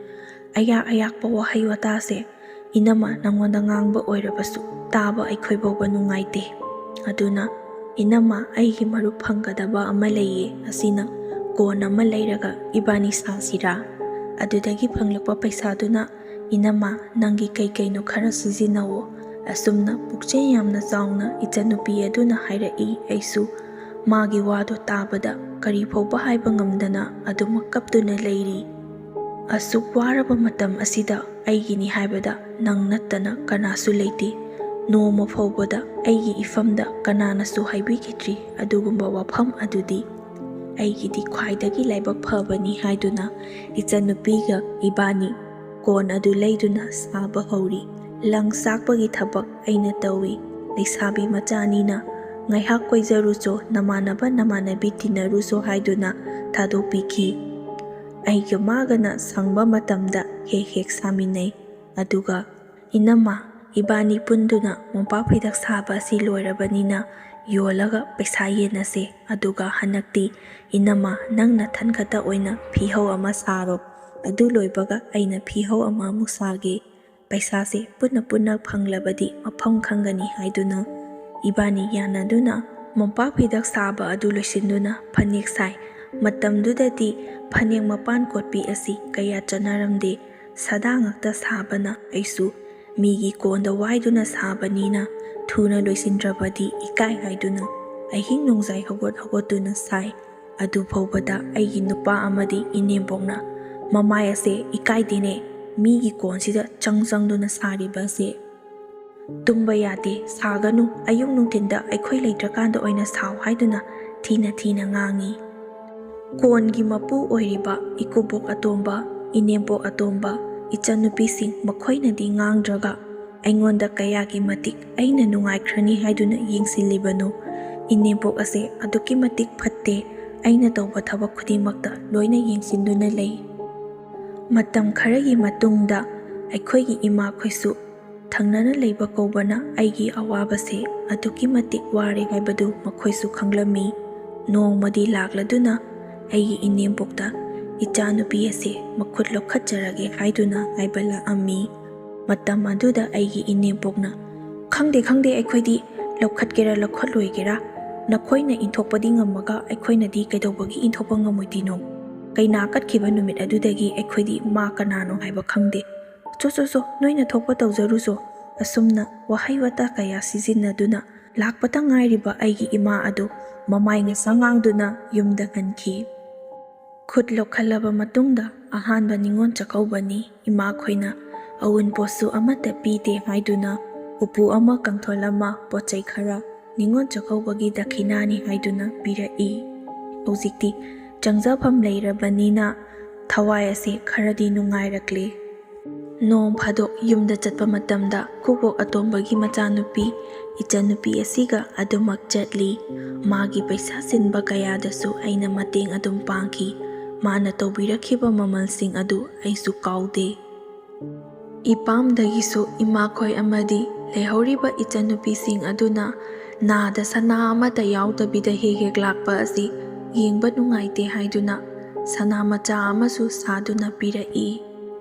ꯑꯌꯥꯛ ꯑꯌꯥꯛꯄ ꯋꯥꯍꯩ ꯋꯥꯇꯥꯁꯦ ꯏꯅꯝꯃ ꯅꯪꯉꯣꯟꯗ ꯉꯥꯡꯕ ꯑꯣꯏꯔꯕꯁꯨ ꯇꯥꯕ ꯑꯩꯈꯣꯏ ꯐꯥꯎꯕ ꯅꯨꯡꯉꯥꯏꯇꯦ꯫ ꯑꯗꯨꯅ ꯏꯅꯝꯃ, ꯑꯩꯒꯤ ꯃꯔꯨꯞ ꯐꯪꯒꯗꯕ ꯑꯃ ꯂꯩꯌꯦ, ꯑꯁꯤꯅ ꯀꯣꯟ ꯑꯃ ꯂꯩꯔꯒ ꯏꯕꯥꯅꯤ ꯁꯥꯁꯤꯔꯥ? ꯑꯗꯨꯗꯒꯤ ꯐꯪꯂꯛꯄ ꯄꯩꯁꯥꯗꯨꯅ ꯏꯅꯝꯃ ꯅꯪꯒꯤ ꯀꯩ ꯀꯩꯅꯣ ꯈꯔ ꯁꯤꯖꯤꯟꯅꯧꯋꯣ꯫ ꯑꯁꯨꯝꯅ ꯄꯨꯛꯆꯦꯜ ꯌꯥꯝꯅ ꯆꯥꯎꯅ ꯏꯆꯟꯅꯨꯄꯤ ꯑꯗꯨꯅ ꯍꯥꯏꯔꯛꯏ꯫ ꯑꯩꯁꯨ ꯃꯥꯒꯤ ꯋꯥꯗꯨ ꯇꯥꯕꯗ ꯀꯔꯤ ꯐꯥꯎꯕ ꯍꯥꯏꯕ ꯉꯝꯗꯅ ꯑꯗꯨꯃꯛ ꯀꯞꯇꯨꯅ ꯂꯩꯔꯤ꯫ ꯑꯁꯨꯛ ꯋꯥꯔꯕ ꯃꯇꯝ ꯑꯁꯤꯗ ꯑꯩꯒꯤꯅꯤ ꯍꯥꯏꯕꯗ ꯅꯪ ꯅꯠꯇꯅ ꯀꯅꯥꯁꯨ ꯂꯩꯇꯦ꯫ ꯅꯣꯡꯃ ꯐꯥꯎꯕꯗ ꯑꯩꯒꯤ ꯏꯐꯝꯗ ꯀꯅꯥꯅꯁꯨ ꯍꯥꯏꯕꯤꯈꯤꯗ꯭ꯔꯤ ꯑꯗꯨꯒꯨꯝꯕ ꯋꯥꯐꯝ ꯑꯗꯨꯗꯤ꯫ ꯑꯩꯒꯤꯗꯤ ꯈ꯭ꯋꯥꯏꯗꯒꯤ ꯂꯥꯏꯕꯛ ꯐꯕꯅꯤ ꯍꯥꯏꯗꯨꯅ ꯏꯆꯟꯅꯨꯄꯤꯒ ꯏꯕꯥꯅꯤ ꯀꯣꯟ ꯑꯗꯨ ꯂꯩꯗꯨꯅ ꯁꯥꯕ ꯍꯧꯔꯤ꯫ ꯂꯪ ꯆꯥꯛꯄꯒꯤ ꯊꯕꯛ ꯑꯩꯅ ꯇꯧꯏ꯫ ꯂꯩꯁꯥꯕꯤ ꯃꯆꯥꯅꯤꯅ ꯉꯥꯏꯍꯥꯛ ꯀꯣꯏꯖꯔꯨꯆꯣ, ꯅꯃꯥꯟꯅꯕ ꯅꯃꯥꯟꯅꯕꯤ ꯇꯤꯟꯅꯔꯨꯆꯣ ꯍꯥꯏꯗꯨꯅ ꯊꯥꯗꯣꯛꯄꯤꯈꯤ꯫ ꯑꯩꯒ ꯃꯥꯒꯅ ꯁꯪꯕ ꯃꯇꯝꯗ ꯍꯦꯛ ꯍꯦꯛ ꯁꯥꯃꯤꯟꯅꯩ꯫ ꯑꯗꯨꯒ ꯏꯅꯝꯃ, ꯏꯕꯥꯅꯤ ꯄꯨꯟꯗꯨꯅ ꯃꯣꯝꯄꯥꯛ ꯐꯤꯗꯛ ꯁꯥꯕ ꯑꯁꯤ ꯂꯣꯏꯔꯕꯅꯤꯅ ꯌꯣꯜꯂꯒ ꯄꯩꯁꯥ ꯌꯦꯟꯅꯁꯦ꯫ ꯑꯗꯨꯒ ꯍꯟꯗꯛꯇꯤ ꯏꯅꯝꯃ, ꯅꯪ ꯅꯊꯟ ꯈꯛꯇ ꯑꯣꯏꯅ ꯐꯤꯍꯧ ꯑꯃ ꯁꯥꯔꯣ꯫ ꯑꯗꯨ ꯂꯣꯏꯕꯒ ꯑꯩꯅ ꯐꯤꯍꯧ ꯑꯃ ꯑꯃꯨꯛ ꯁꯥꯒꯦ꯫ ꯄꯩꯁꯥꯁꯦ ꯄꯨꯟꯅ ꯄꯨꯟꯅ ꯐꯪꯂꯕꯗꯤ ꯃꯐꯝ ꯈꯪꯒꯅꯤ ꯍꯥꯏꯗꯨꯅ ꯏꯕꯥꯅꯤ ꯌꯥꯅꯗꯨꯅ ꯃꯣꯝꯄꯥꯛ ꯐꯤꯗꯛ ꯁꯥꯕ ꯑꯗꯨ ꯂꯣꯏꯁꯤꯟꯗꯨꯅ ꯐꯅꯦꯛ ꯁꯥꯏ꯫ ꯃꯇꯝꯗꯨꯗꯗꯤ ꯐꯅꯦꯛ ꯃꯄꯥꯟ ꯀꯣꯠꯄꯤ ꯑꯁꯤ ꯀꯌꯥ ꯆꯠꯅꯔꯝꯗꯦ꯫ ꯁꯥꯗꯥ ꯉꯥꯛꯇ ꯁꯥꯕꯅ ꯑꯩꯁꯨ ꯃꯤꯒꯤ ꯀꯣꯟꯗ ꯋꯥꯏꯗꯨꯅ ꯁꯥꯕꯅꯤꯅ ꯊꯨꯅ ꯂꯣꯏꯁꯤꯟꯗ꯭ꯔꯕꯗꯤ ꯏꯀꯥꯏ ꯍꯥꯏꯗꯨꯅ ꯑꯍꯤꯡ ꯅꯣꯡꯖꯥꯏ ꯍꯧꯒꯠ ꯍꯧꯒꯠꯇꯨꯅ ꯁꯥꯏ꯫ ꯑꯗꯨ ꯐꯥꯎꯕꯗ ꯑꯩꯒꯤ ꯅꯨꯄꯥ ꯑꯃꯗꯤ ꯏꯅꯦꯝꯕꯣꯛꯅ ꯃꯃꯥꯏ ꯑꯁꯦ ꯏꯀꯥꯏꯗꯦꯅꯦ, ꯃꯤꯒꯤ ꯀꯣꯟꯁꯤꯗ ꯆꯪ ꯆꯪꯗꯨꯅ ꯁꯥꯔꯤꯕ ꯑꯁꯦ꯫ ꯇꯨꯝꯕ ꯌꯥꯗꯦ, ꯁꯥꯒꯅꯨ, ꯑꯌꯨꯛ ꯅꯨꯡꯊꯤꯟꯗ ꯑꯩꯈꯣꯏ ꯂꯩꯇ꯭ꯔꯀꯥꯟꯗ ꯑꯣꯏꯅ ꯁꯥꯎ ꯍꯥꯏꯗꯨꯅ ꯊꯤꯅ ꯊꯤꯅ ꯉꯥꯡꯉꯤ꯫ ꯀꯣꯟꯒꯤ ꯃꯄꯨ ꯑꯣꯏꯔꯤꯕ ꯏꯀꯨꯕꯣꯛ ꯑꯇꯣꯝꯕ, ꯏꯅꯦꯝꯕꯣꯛ ꯑꯇꯣꯝꯕ, ꯏꯆꯟꯅꯨꯄꯤꯁꯤꯡ ꯃꯈꯣꯏꯅꯗꯤ ꯉꯥꯡꯗ꯭ꯔꯒ ꯑꯩꯉꯣꯟꯗ ꯀꯌꯥꯒꯤ ꯃꯇꯤꯛ ꯑꯩꯅ ꯅꯨꯡꯉꯥꯏꯈ꯭ꯔꯅꯤ ꯍꯥꯏꯗꯨꯅ ꯌꯦꯡꯁꯤꯜꯂꯤꯕꯅꯣ꯫ ꯏꯅꯦꯝꯕꯣꯛ ꯑꯁꯦ ꯑꯗꯨꯛꯀꯤ ꯃꯇꯤꯛ ꯐꯠꯇꯦ, ꯑꯩꯅ ꯇꯧꯕ ꯊꯕꯛ ꯈꯨꯗꯤꯡꯃꯛꯇ ꯂꯣꯏꯅ ꯌꯦꯡꯁꯤꯟꯗꯨꯅ ꯂꯩ꯫ ꯃꯇꯝ ꯈꯔꯒꯤ ꯃꯇꯨꯡꯗ ꯑꯩꯈꯣꯏꯒꯤ ꯏꯃꯥꯈꯣꯏꯁꯨ ꯊꯪꯅꯅ ꯂꯩꯕ ꯀꯧꯕꯅ ꯑꯩꯒꯤ ꯑꯋꯥꯕꯁꯦ ꯑꯗꯨꯛꯀꯤ ꯃꯇꯤꯛ ꯋꯥꯔꯦ ꯍꯥꯏꯕꯗꯨ ꯃꯈꯣꯏꯁꯨ ꯈꯪꯂꯝꯃꯤ꯫ ꯅꯣꯡꯃꯗꯤ ꯂꯥꯛꯂꯗꯨꯅ ꯑꯩꯒꯤ ꯏꯅꯦꯝꯕꯣꯛꯇ ꯏꯆꯥꯅꯨꯄꯤ ꯑꯁꯦ ꯃꯈꯨꯠ ꯂꯧꯈꯠꯆꯔꯒꯦ ꯍꯥꯏꯗꯨꯅ ꯍꯥꯏꯕ ꯂꯥꯛꯑꯝꯃꯤ꯫ ꯃꯇꯝ ꯑꯗꯨꯗ ꯑꯩꯒꯤ ꯏꯅꯦꯝꯕꯣꯛꯅ, "ꯈꯪꯗꯦ, ꯈꯪꯗꯦ, ꯑꯩꯈꯣꯏꯗꯤ ꯂꯧꯈꯠꯀꯦꯔꯥ ꯂꯧꯈꯠꯂꯣꯏꯒꯦꯔꯥ, ꯅꯈꯣꯏꯅ ꯏꯟꯊꯣꯛꯄꯗꯤ ꯉꯝꯃꯒ ꯑꯩꯈꯣꯏꯅꯗꯤ ꯀꯩꯗꯧꯕꯒꯤ ꯏꯟꯊꯣꯛꯄ ꯉꯝꯃꯣꯏꯗꯣꯏꯅꯣ? ꯀꯩꯅꯥ ꯀꯠꯈꯤꯕ ꯅꯨꯃꯤꯠ ꯑꯗꯨꯗꯒꯤ ꯑꯩꯈꯣꯏꯗꯤ ꯃꯥ ꯀꯅꯥꯅꯣ ꯍꯥꯏꯕ ꯈꯪꯗꯦ꯫ ꯆꯣ, ꯆꯣ, ꯆꯣ, ꯅꯣꯏꯅ ꯊꯣꯛꯄ ꯇꯧꯖꯔꯨꯆꯣ"꯫ ꯑꯁꯨꯝꯅ ꯋꯥꯍꯩ ꯋꯥꯇꯥ ꯀꯌꯥ ꯁꯤꯖꯤꯟꯅꯗꯨꯅ ꯂꯥꯛꯄꯇ ꯉꯥꯏꯔꯤꯕ ꯑꯩꯒꯤ ꯏꯃꯥ ꯑꯗꯨ ꯃꯃꯥꯏ ꯉꯁꯪ ꯉꯥꯡꯗꯨꯅ ꯌꯨꯝꯗ ꯍꯟꯈꯤ꯫ ꯈꯨꯠ ꯂꯧꯈꯠꯂꯕ ꯃꯇꯨꯡꯗ ꯑꯍꯥꯟꯕ ꯅꯤꯉꯣꯜ ꯆꯥꯛꯀꯧꯕꯅꯤ꯫ ꯏꯃꯥꯈꯣꯏꯅ ꯑꯎꯟꯄꯣꯠꯁꯨ ꯑꯃꯠꯇ ꯄꯤꯗꯦ ꯍꯥꯏꯗꯨꯅ ꯎꯄꯨ ꯑꯃ, ꯀꯥꯡꯊꯣꯜ ꯑꯃ, ꯄꯣꯠ ꯆꯩ ꯈꯔ ꯅꯤꯉꯣꯜ ꯆꯥꯛꯀꯧꯕꯒꯤ ꯗꯈꯤꯅꯥꯅꯤ ꯍꯥꯏꯗꯨꯅ ꯄꯤꯔꯛꯏ꯫ ꯍꯧꯖꯤꯛꯇꯤ ꯆꯪꯖꯐꯝ ꯂꯩꯔꯕꯅꯤꯅ ꯊꯋꯥꯏ ꯑꯁꯤ ꯈꯔꯗꯤ ꯅꯨꯡꯉꯥꯏꯔꯛꯂꯦ꯫ ꯅꯣꯡ ꯐꯥꯗꯣꯛ ꯌꯨꯝꯗ ꯆꯠꯄ ꯃꯇꯝꯗ ꯈꯨꯕꯣꯛ ꯑꯇꯣꯝꯕꯒꯤ ꯃꯆꯥꯅꯨꯄꯤ, ꯏꯆꯟꯅꯨꯄꯤ ꯑꯁꯤꯒ ꯑꯗꯨꯃꯛ ꯆꯠꯂꯤ꯫ ꯃꯥꯒꯤ ꯄꯩꯁꯥ ꯆꯤꯟꯕ ꯀꯌꯥꯗꯁꯨ ꯑꯩꯅ ꯃꯇꯦꯡ ꯑꯗꯨꯝ ꯄꯥꯡꯈꯤ꯫ ꯃꯥꯅ ꯇꯧꯕꯤꯔꯛꯈꯤꯕ ꯃꯃꯜꯁꯤꯡ ꯑꯗꯨ ꯑꯩꯁꯨ ꯀꯥꯎꯗꯦ꯫ ꯏꯄꯥꯝꯗꯒꯤꯁꯨ ꯏꯃꯥꯈꯣꯏ ꯑꯃꯗꯤ ꯂꯩꯍꯧꯔꯤꯕ ꯏꯆꯟꯅꯨꯄꯤꯁꯤꯡ ꯑꯗꯨꯅ ꯅꯥꯗ ꯁꯅꯥ ꯑꯃꯠꯇ ꯌꯥꯎꯗꯕꯤꯗ ꯍꯦꯛ ꯍꯦꯛ ꯂꯥꯛꯄ ꯑꯁꯤ ꯌꯦꯡꯕ ꯅꯨꯡꯉꯥꯏꯇꯦ ꯍꯥꯏꯗꯨꯅ ꯁꯅꯥ ꯃꯆꯥ ꯑꯃꯁꯨ ꯁꯥꯗꯨꯅ ꯄꯤꯔꯛꯏ꯫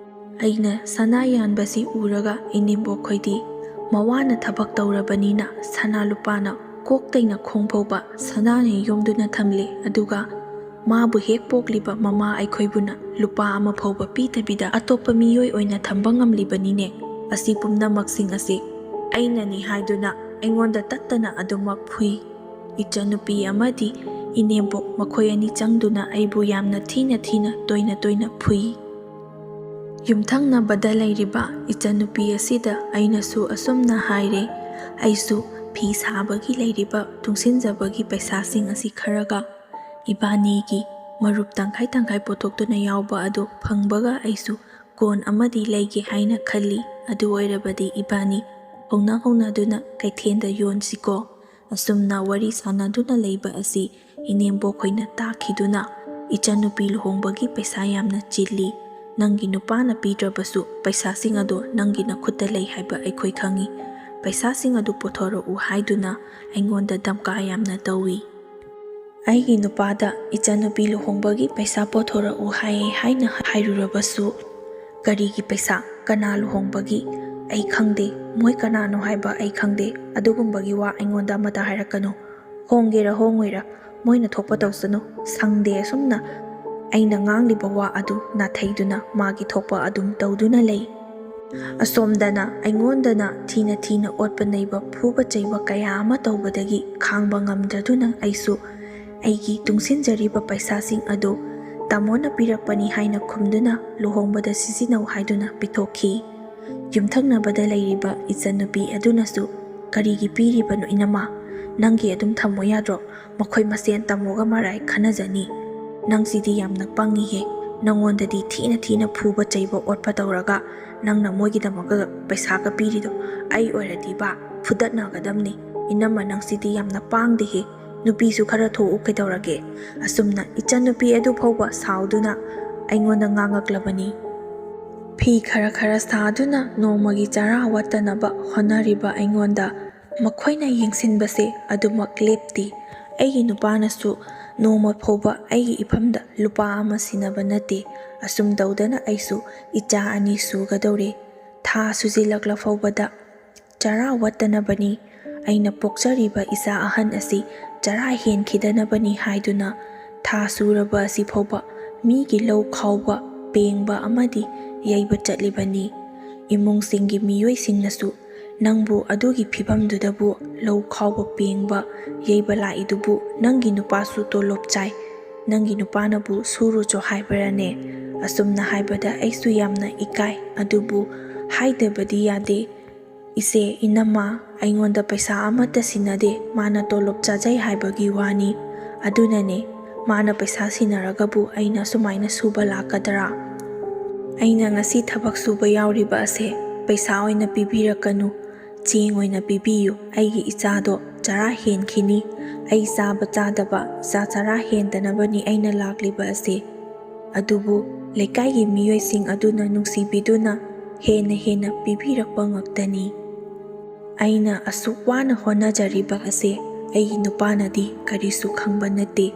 ꯑꯩꯅ ꯁꯅꯥ ꯌꯥꯟꯕꯁꯤ ꯎꯔꯒ ꯏꯅꯦꯝꯕꯣꯛꯈꯣꯏꯗꯤ ꯃꯋꯥꯅ ꯊꯕꯛ ꯇꯧꯔꯕꯅꯤꯅ ꯁꯅꯥ ꯂꯨꯄꯥꯅ ꯀꯣꯛꯇꯩꯅ ꯈꯣꯡ ꯐꯥꯎꯕ ꯁꯅꯥꯅ ꯌꯣꯝꯗꯨꯅ ꯊꯝꯂꯦ꯫ ꯑꯗꯨꯒ ꯃꯥꯕꯨ ꯍꯦꯛ ꯄꯣꯛꯂꯤꯕ ꯃꯃꯥ ꯑꯩꯈꯣꯏꯕꯨꯅ ꯂꯨꯄꯥ ꯑꯃ ꯐꯥꯎꯕ ꯄꯤꯗꯕꯤꯗ ꯑꯇꯣꯞꯄ ꯃꯤꯑꯣꯏ ꯑꯣꯏꯅ ꯊꯝꯕ ꯉꯝꯂꯤꯕꯅꯤꯅꯦ꯫ ꯑꯁꯤ ꯄꯨꯝꯅꯃꯛꯁꯤꯡ ꯑꯁꯤ ꯑꯩꯅꯅꯤ ꯍꯥꯏꯗꯨꯅ ꯑꯩꯉꯣꯟꯗ ꯇꯠꯇꯅ ꯑꯗꯨꯃꯛ ꯐꯨꯏ꯫ ꯏꯆꯟꯅꯨꯄꯤ ꯑꯃꯗꯤ ꯏꯅꯦꯝꯕꯣꯛ ꯃꯈꯣꯏ ꯑꯅꯤ ꯆꯪꯗꯨꯅ ꯑꯩꯕꯨ ꯌꯥꯝꯅ ꯊꯤꯅ ꯊꯤꯅ ꯇꯣꯏꯅ ꯇꯣꯏꯅ ꯐꯨꯏ꯫ ꯌꯨꯝꯊꯪꯅꯕꯗ ꯂꯩꯔꯤꯕ ꯏꯆꯟꯅꯨꯄꯤ ꯑꯁꯤꯗ ꯑꯩꯅꯁꯨ ꯑꯁꯨꯝꯅ ꯍꯥꯏꯔꯦ, "ꯑꯩꯁꯨ ꯐꯤ ꯁꯥꯕꯒꯤ ꯂꯩꯔꯤꯕ ꯇꯨꯡꯁꯤꯟꯖꯕꯒꯤ ꯄꯩꯁꯥꯁꯤꯡ ꯑꯁꯤ ꯈꯔꯒ ꯏꯕꯥꯅꯤꯒꯤ ꯃꯔꯨꯞ ꯇꯪꯈꯥꯏ ꯇꯪꯈꯥꯏ ꯄꯨꯊꯣꯛꯇꯨꯅ ꯌꯥꯎꯕ ꯑꯗꯨ ꯐꯪꯕꯒ ꯑꯩꯁꯨ ꯀꯣꯟ ꯑꯃꯗꯤ ꯂꯩꯒꯦ ꯍꯥꯏꯅ ꯈꯜꯂꯤ꯫ ꯑꯗꯨ ꯑꯣꯏꯔꯕꯗꯤ ꯏꯕꯥꯅꯤ ꯍꯧꯅ ꯍꯧꯅꯗꯨꯅ ꯀꯩꯊꯦꯜꯗ ꯌꯣꯟꯁꯤꯀꯣ?" ꯑꯁꯨꯝꯅ ꯋꯥꯔꯤ ꯁꯥꯟꯅꯗꯨꯅ ꯂꯩꯕ ꯑꯁꯤ ꯏꯅꯦꯝꯕꯣꯛꯈꯣꯏꯅ ꯇꯥꯈꯤꯗꯨꯅ, "ꯏꯆꯟꯅꯨꯄꯤ ꯂꯨꯍꯣꯡꯕꯒꯤ ꯄꯩꯁꯥ ꯌꯥꯝꯅ ꯆꯤꯜꯂꯤ꯫ ꯅꯪꯒꯤ ꯅꯨꯄꯥꯅ ꯄꯤꯗ꯭ꯔꯕꯁꯨ ꯄꯩꯁꯥꯁꯤꯡ ꯑꯗꯣ ꯅꯪꯒꯤ ꯅꯈꯨꯠꯇ ꯂꯩ ꯍꯥꯏꯕ ꯑꯩꯈꯣꯏ ꯈꯪꯏ꯫ ꯄꯩꯁꯥꯁꯤꯡ ꯑꯗꯨ ꯄꯨꯊꯣꯔꯛꯎ" ꯍꯥꯏꯗꯨꯅ ꯑꯩꯉꯣꯟꯗ ꯗꯝꯀꯥ ꯌꯥꯝꯅ ꯇꯧꯏ꯫ ꯑꯩꯒꯤ ꯅꯨꯄꯥꯗ ꯏꯆꯟꯅꯨꯄꯤ ꯂꯨꯍꯣꯡꯕꯒꯤ ꯄꯩꯁꯥ ꯄꯨꯊꯣꯔꯛꯎ ꯍꯥꯏꯌꯦ ꯍꯥꯏꯅ ꯍꯥꯏꯔꯨꯔꯕꯁꯨ, "ꯀꯔꯤꯒꯤ ꯄꯩꯁꯥ? ꯀꯅꯥ ꯂꯨꯍꯣꯡꯕꯒꯤ? ꯑꯩ ꯈꯪꯗꯦ꯫ ꯃꯣꯏ ꯀꯅꯥꯅꯣ ꯍꯥꯏꯕ ꯑꯩ ꯈꯪꯗꯦ꯫ ꯑꯗꯨꯒꯨꯝꯕꯒꯤ ꯋꯥ ꯑꯩꯉꯣꯟꯗ ꯑꯃꯠꯇ ꯍꯥꯏꯔꯛꯀꯅꯨ꯫ ꯍꯣꯡꯒꯦꯔꯥ ꯍꯣꯡꯉꯣꯏꯔꯥ, ꯃꯣꯏꯅ ꯊꯣꯛꯄ ꯇꯧꯁꯅꯨ꯫ ꯁꯪꯗꯦ ꯑꯁꯨꯝꯅ ꯑꯩꯅ ꯉꯥꯡꯂꯤꯕ ꯋꯥ ꯑꯗꯨ ꯅꯥꯊꯩꯗꯨꯅ ꯃꯥꯒꯤ ꯊꯣꯛꯄ ꯑꯗꯨꯝ ꯇꯧꯗꯨꯅ ꯂꯩ꯫ ꯑꯁꯣꯝꯗꯅ ꯑꯩꯉꯣꯟꯗꯅ ꯊꯤꯅ ꯊꯤꯅ ꯑꯣꯠꯄ ꯅꯩꯕ, ꯐꯨꯕ ꯆꯩꯕ ꯀꯌꯥ ꯑꯃ ꯇꯧꯕꯗꯒꯤ ꯈꯥꯡꯕ ꯉꯝꯗ꯭ꯔꯗꯨꯅ ꯑꯩꯁꯨ ꯑꯩꯒꯤ ꯇꯨꯡꯁꯤꯟꯖꯔꯤꯕ ꯄꯩꯁꯥꯁꯤꯡ ꯑꯗꯨ ꯇꯥꯃꯣꯅ ꯄꯤꯔꯛꯄꯅꯤ ꯍꯥꯏꯅ ꯈꯨꯝꯗꯨꯅ ꯂꯨꯍꯣꯡꯕꯗ ꯁꯤꯖꯤꯟꯅꯧ ꯍꯥꯏꯗꯨꯅ ꯄꯤꯊꯣꯛꯈꯤ꯫ ꯌꯨꯝꯊꯪꯅꯕꯗ ꯂꯩꯔꯤꯕ ꯏꯆꯟꯅꯨꯄꯤ ꯑꯗꯨꯅꯁꯨ, "ꯀꯔꯤꯒꯤ ꯄꯤꯔꯤꯕꯅꯣ ꯏꯅꯝꯃ? ꯅꯪꯒꯤ ꯑꯗꯨꯝ ꯊꯝꯃꯣ ꯌꯥꯗ꯭ꯔꯣ? ꯃꯈꯣꯏ ꯃꯁꯦꯟ ꯇꯥꯃꯣꯒ ꯃꯔꯥꯏ ꯈꯟꯅꯖꯅꯤ꯫ ꯅꯪꯁꯤꯗꯤ ꯌꯥꯝꯅ ꯄꯪꯉꯤꯍꯦ꯫ ꯅꯪꯉꯣꯟꯗꯗꯤ ꯊꯤꯅ ꯊꯤꯅ ꯐꯨꯕ ꯆꯩꯕ ꯑꯣꯠꯄ ꯇꯧꯔꯒ ꯅꯪꯅ ꯃꯣꯏꯒꯤꯗꯃꯛꯇ ꯄꯩꯁꯥꯒ ꯄꯤꯔꯤꯗꯣ? ꯑꯩ ꯑꯣꯏꯔꯗꯤꯕ ꯐꯨꯗꯠꯅꯒꯗꯕꯅꯤ꯫ ꯏꯅꯝꯃ ꯅꯪꯁꯤꯗꯤ ꯌꯥꯝꯅ ꯄꯥꯡꯗꯦꯍꯦ꯫ ꯅꯨꯄꯤꯁꯨ ꯈꯔ ꯊꯣꯛꯎ ꯀꯩꯗꯧꯔꯒꯦ?" ꯑꯁꯨꯝꯅ ꯏꯆꯟꯅꯨꯄꯤ ꯑꯗꯨ ꯐꯥꯎꯕ ꯁꯥꯎꯗꯨꯅ ꯑꯩꯉꯣꯟꯗ ꯉꯥꯡꯉꯛꯂꯕꯅꯤ꯫ ꯐꯤ ꯈꯔ ꯈꯔ ꯁꯥꯗꯨꯅ ꯅꯣꯡꯃꯒꯤ ꯆꯔꯥ ꯋꯥꯠꯇꯅꯕ ꯍꯣꯠꯅꯔꯤꯕ ꯑꯩꯉꯣꯟꯗ ꯃꯈꯣꯏꯅ ꯌꯦꯡꯁꯤꯟꯕꯁꯦ ꯑꯗꯨꯃꯛ ꯂꯦꯞꯇꯦ꯫ ꯑꯩꯒꯤ ꯅꯨꯄꯥꯅꯁꯨ ꯅꯣꯡꯃ ꯐꯥꯎꯕ ꯑꯩꯒꯤ ꯏꯐꯝꯗ ꯂꯨꯄꯥ ꯑꯃ ꯁꯤꯟꯅꯕ ꯅꯠꯇꯦ꯫ ꯑꯁꯨꯝ ꯇꯧꯗꯅ ꯑꯩꯁꯨ ꯏꯆꯥ ꯑꯅꯤ ꯁꯨꯒꯗꯧꯔꯦ꯫ ꯊꯥ ꯁꯨꯖꯤꯜꯂꯛꯂ ꯐꯥꯎꯕꯗ ꯆꯔꯥ ꯋꯥꯠꯇꯅꯕꯅꯤ꯫ ꯑꯩꯅ ꯄꯣꯛꯆꯔꯤꯕ ꯏꯆꯥ ꯑꯍꯟ ꯑꯁꯤ ꯆꯔꯥ ꯍꯦꯟꯈꯤꯗꯅꯕꯅꯤ ꯍꯥꯏꯗꯨꯅ ꯊꯥ ꯁꯨꯔꯕ ꯑꯁꯤ ꯐꯥꯎꯕ ꯃꯤꯒꯤ ꯂꯧ ꯈꯥꯎꯕ, ꯄꯦꯡꯕ ꯑꯃꯗꯤ ꯌꯩꯕ ꯆꯠꯂꯤꯕꯅꯤ꯫ ꯏꯃꯨꯡꯁꯤꯡꯒꯤ ꯃꯤꯑꯣꯏꯁꯤꯡꯅꯁꯨ "ꯅꯪꯕꯨ ꯑꯗꯨꯒꯤ ꯐꯤꯕꯝꯗꯨꯗꯕꯨ ꯂꯧ ꯈꯥꯎꯕ, ꯄꯦꯡꯕ, ꯌꯩꯕ ꯂꯥꯛꯏꯗꯨꯕꯨ ꯅꯪꯒꯤ ꯅꯨꯄꯥꯁꯨ ꯇꯣꯂꯣꯞ ꯆꯥꯏ, ꯅꯪꯒꯤ ꯅꯨꯄꯥꯅꯕꯨ ꯁꯨꯔꯨꯆꯣ ꯍꯥꯏꯕꯔꯅꯦ?" ꯑꯁꯨꯝꯅ ꯍꯥꯏꯕꯗ ꯑꯩꯁꯨ ꯌꯥꯝꯅ ꯏꯀꯥꯏ꯫ ꯑꯗꯨꯕꯨ ꯍꯥꯏꯗꯕꯗꯤ ꯌꯥꯗꯦ꯫ "ꯏꯆꯦ, ꯏꯅꯝꯃ, ꯑꯩꯉꯣꯟꯗ ꯄꯩꯁꯥ ꯑꯃꯠꯇ ꯁꯤꯟꯅꯗꯦ, ꯃꯥꯅ ꯇꯣꯂꯣꯞ ꯆꯥꯖꯩ ꯍꯥꯏꯕꯒꯤ ꯋꯥꯅꯤ꯫ ꯑꯗꯨꯅꯅꯦ, ꯃꯥꯅ ꯄꯩꯁꯥ ꯁꯤꯟꯅꯔꯒꯕꯨ ꯑꯩꯅ ꯁꯨꯃꯥꯏꯅ ꯁꯨꯕ ꯂꯥꯛꯀꯗ꯭ꯔꯥ? ꯑꯩꯅ ꯉꯁꯤ ꯊꯕꯛ ꯁꯨꯕ ꯌꯥꯎꯔꯤꯕ ꯑꯁꯦ ꯄꯩꯁꯥ ꯑꯣꯏꯅ ꯄꯤꯕꯤꯔꯛꯀꯅꯨ, ꯆꯦꯡ ꯑꯣꯏꯅ ꯄꯤꯕꯤꯌꯨ꯫ ꯑꯩꯒꯤ ꯏꯆꯥꯗꯣ ꯆꯔꯥ ꯍꯦꯟꯈꯤꯅꯤ꯫ ꯑꯩ ꯆꯥꯕ ꯆꯥꯗꯕ, ꯏꯆꯥ ꯆꯔꯥ ꯍꯦꯟꯗꯅꯕꯅꯤ ꯑꯩꯅ ꯂꯥꯛꯂꯤꯕ ꯑꯁꯦ꯫ ꯑꯗꯨꯕꯨ ꯂꯩꯀꯥꯏꯒꯤ ꯃꯤꯑꯣꯏꯁꯤꯡ ꯑꯗꯨꯅ ꯅꯨꯡꯁꯤꯕꯤꯗꯨꯅ ꯍꯦꯟꯅ ꯍꯦꯟꯅ ꯄꯤꯕꯤꯔꯛꯄ ꯉꯥꯛꯇꯅꯤ꯫ ꯑꯩꯅ ꯑꯁꯨꯛ ꯋꯥꯅ ꯍꯣꯠꯅꯖꯔꯤꯕ ꯑꯁꯦ ꯑꯩꯒꯤ ꯅꯨꯄꯥꯅꯗꯤ ꯀꯔꯤꯁꯨ ꯈꯪꯕ ꯅꯠꯇꯦ꯫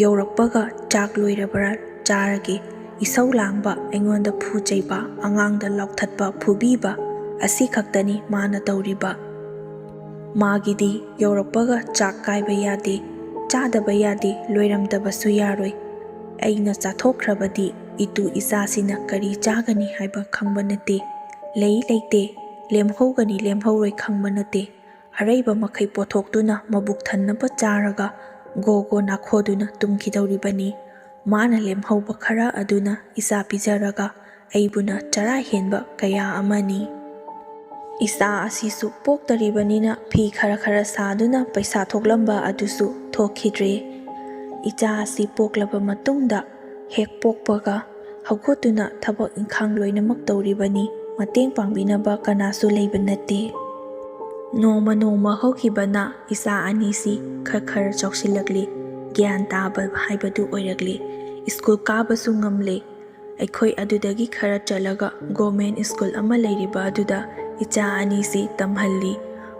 ꯌꯧꯔꯛꯄꯒ ꯆꯥꯛ ꯂꯣꯏꯔꯕ꯭ꯔꯥ ꯆꯥꯔꯒꯦ, ꯏꯁꯧ ꯂꯥꯡꯕ, ꯑꯩꯉꯣꯟꯗ ꯐꯨ ꯆꯩꯕ, ꯑꯉꯥꯡꯗ ꯂꯥꯎꯊꯠꯄ, ꯐꯨꯕꯤꯕ, ꯑꯁꯤ ꯈꯛꯇꯅꯤ ꯃꯥꯅ ꯇꯧꯔꯤꯕ꯫ ꯃꯥꯒꯤꯗꯤ ꯌꯧꯔꯛꯄꯒ ꯆꯥꯛ ꯀꯥꯏꯕ ꯌꯥꯗꯦ, ꯆꯥꯗꯕ ꯌꯥꯗꯦ, ꯂꯣꯏꯔꯝꯗꯕꯁꯨ ꯌꯥꯔꯣꯏ꯫ ꯑꯩꯅ ꯆꯥꯊꯣꯛꯈ꯭ꯔꯕꯗꯤ ꯏꯇꯨ ꯏꯆꯥꯁꯤꯅ ꯀꯔꯤ ꯆꯥꯒꯅꯤ ꯍꯥꯏꯕ ꯈꯪꯕ ꯅꯠꯇꯦ꯫ ꯂꯩ ꯂꯩꯇꯦ, ꯂꯦꯝꯍꯧꯒꯅꯤ ꯂꯦꯝꯍꯧꯔꯣꯏ ꯈꯪꯕ ꯅꯠꯇꯦ꯫ ꯑꯔꯩꯕ ꯃꯈꯩ ꯄꯣꯊꯣꯛꯇꯨꯅ ꯃꯕꯨꯛ ꯊꯟꯅꯕ ꯆꯥꯔꯒ ꯒꯣ ꯒꯣ ꯅꯥꯈꯣꯗꯨꯅ ꯇꯨꯝꯈꯤꯗꯧꯔꯤꯕꯅꯤ꯫ ꯃꯥꯅ ꯂꯦꯝꯍꯧꯕ ꯈꯔ ꯑꯗꯨꯅ ꯏꯆꯥ ꯄꯤꯖꯔꯒ ꯑꯩꯕꯨꯅ ꯆꯔꯥ ꯍꯦꯟꯕ ꯀꯌꯥ ꯑꯃꯅꯤ꯫ ꯏꯆꯥ ꯑꯁꯤꯁꯨ ꯄꯣꯛꯇꯔꯤꯕꯅꯤꯅ ꯐꯤ ꯈꯔ ꯈꯔ ꯁꯥꯗꯨꯅ ꯄꯩꯁꯥ ꯊꯣꯛꯂꯝꯕ ꯑꯗꯨꯁꯨ ꯊꯣꯛꯈꯤꯗ꯭ꯔꯦ꯫ ꯏꯆꯥ ꯑꯁꯤ ꯄꯣꯛꯂꯕ ꯃꯇꯨꯡꯗ ꯍꯦꯛ ꯄꯣꯛꯄꯒ ꯍꯧꯒꯠꯇꯨꯅ ꯊꯕꯛ ꯏꯪꯈꯥꯡ ꯂꯣꯏꯅꯃꯛ ꯇꯧꯔꯤꯕꯅꯤ꯫ ꯃꯇꯦꯡ ꯄꯥꯡꯕꯤꯅꯕ ꯀꯅꯥꯁꯨ ꯂꯩꯕ ꯅꯠꯇꯦ꯫ ꯅꯣꯡꯃ ꯅꯣꯡꯃ ꯍꯧꯈꯤꯕꯅ ꯏꯆꯥ ꯑꯅꯤꯁꯤ ꯈꯔ ꯈꯔ ꯆꯥꯎꯁꯤꯜꯂꯛꯂꯤ꯫ ꯒ꯭ꯌꯥꯟ ꯇꯥꯕ ꯍꯥꯏꯕꯗꯨ ꯑꯣꯏꯔꯛꯂꯤ꯫ ꯁ꯭ꯀꯨꯜ ꯀꯥꯕꯁꯨ ꯉꯝꯂꯦ꯫ ꯑꯩꯈꯣꯏ ꯑꯗꯨꯗꯒꯤ ꯈꯔ ꯆꯠꯂꯒ ꯒꯣꯔꯃꯦꯟ ꯁ꯭ꯀꯨꯜ ꯑꯃ ꯂꯩꯔꯤꯕ ꯑꯗꯨꯗ ꯏꯆꯥ ꯑꯅꯤꯁꯤ ꯇꯝꯍꯜꯂꯤ꯫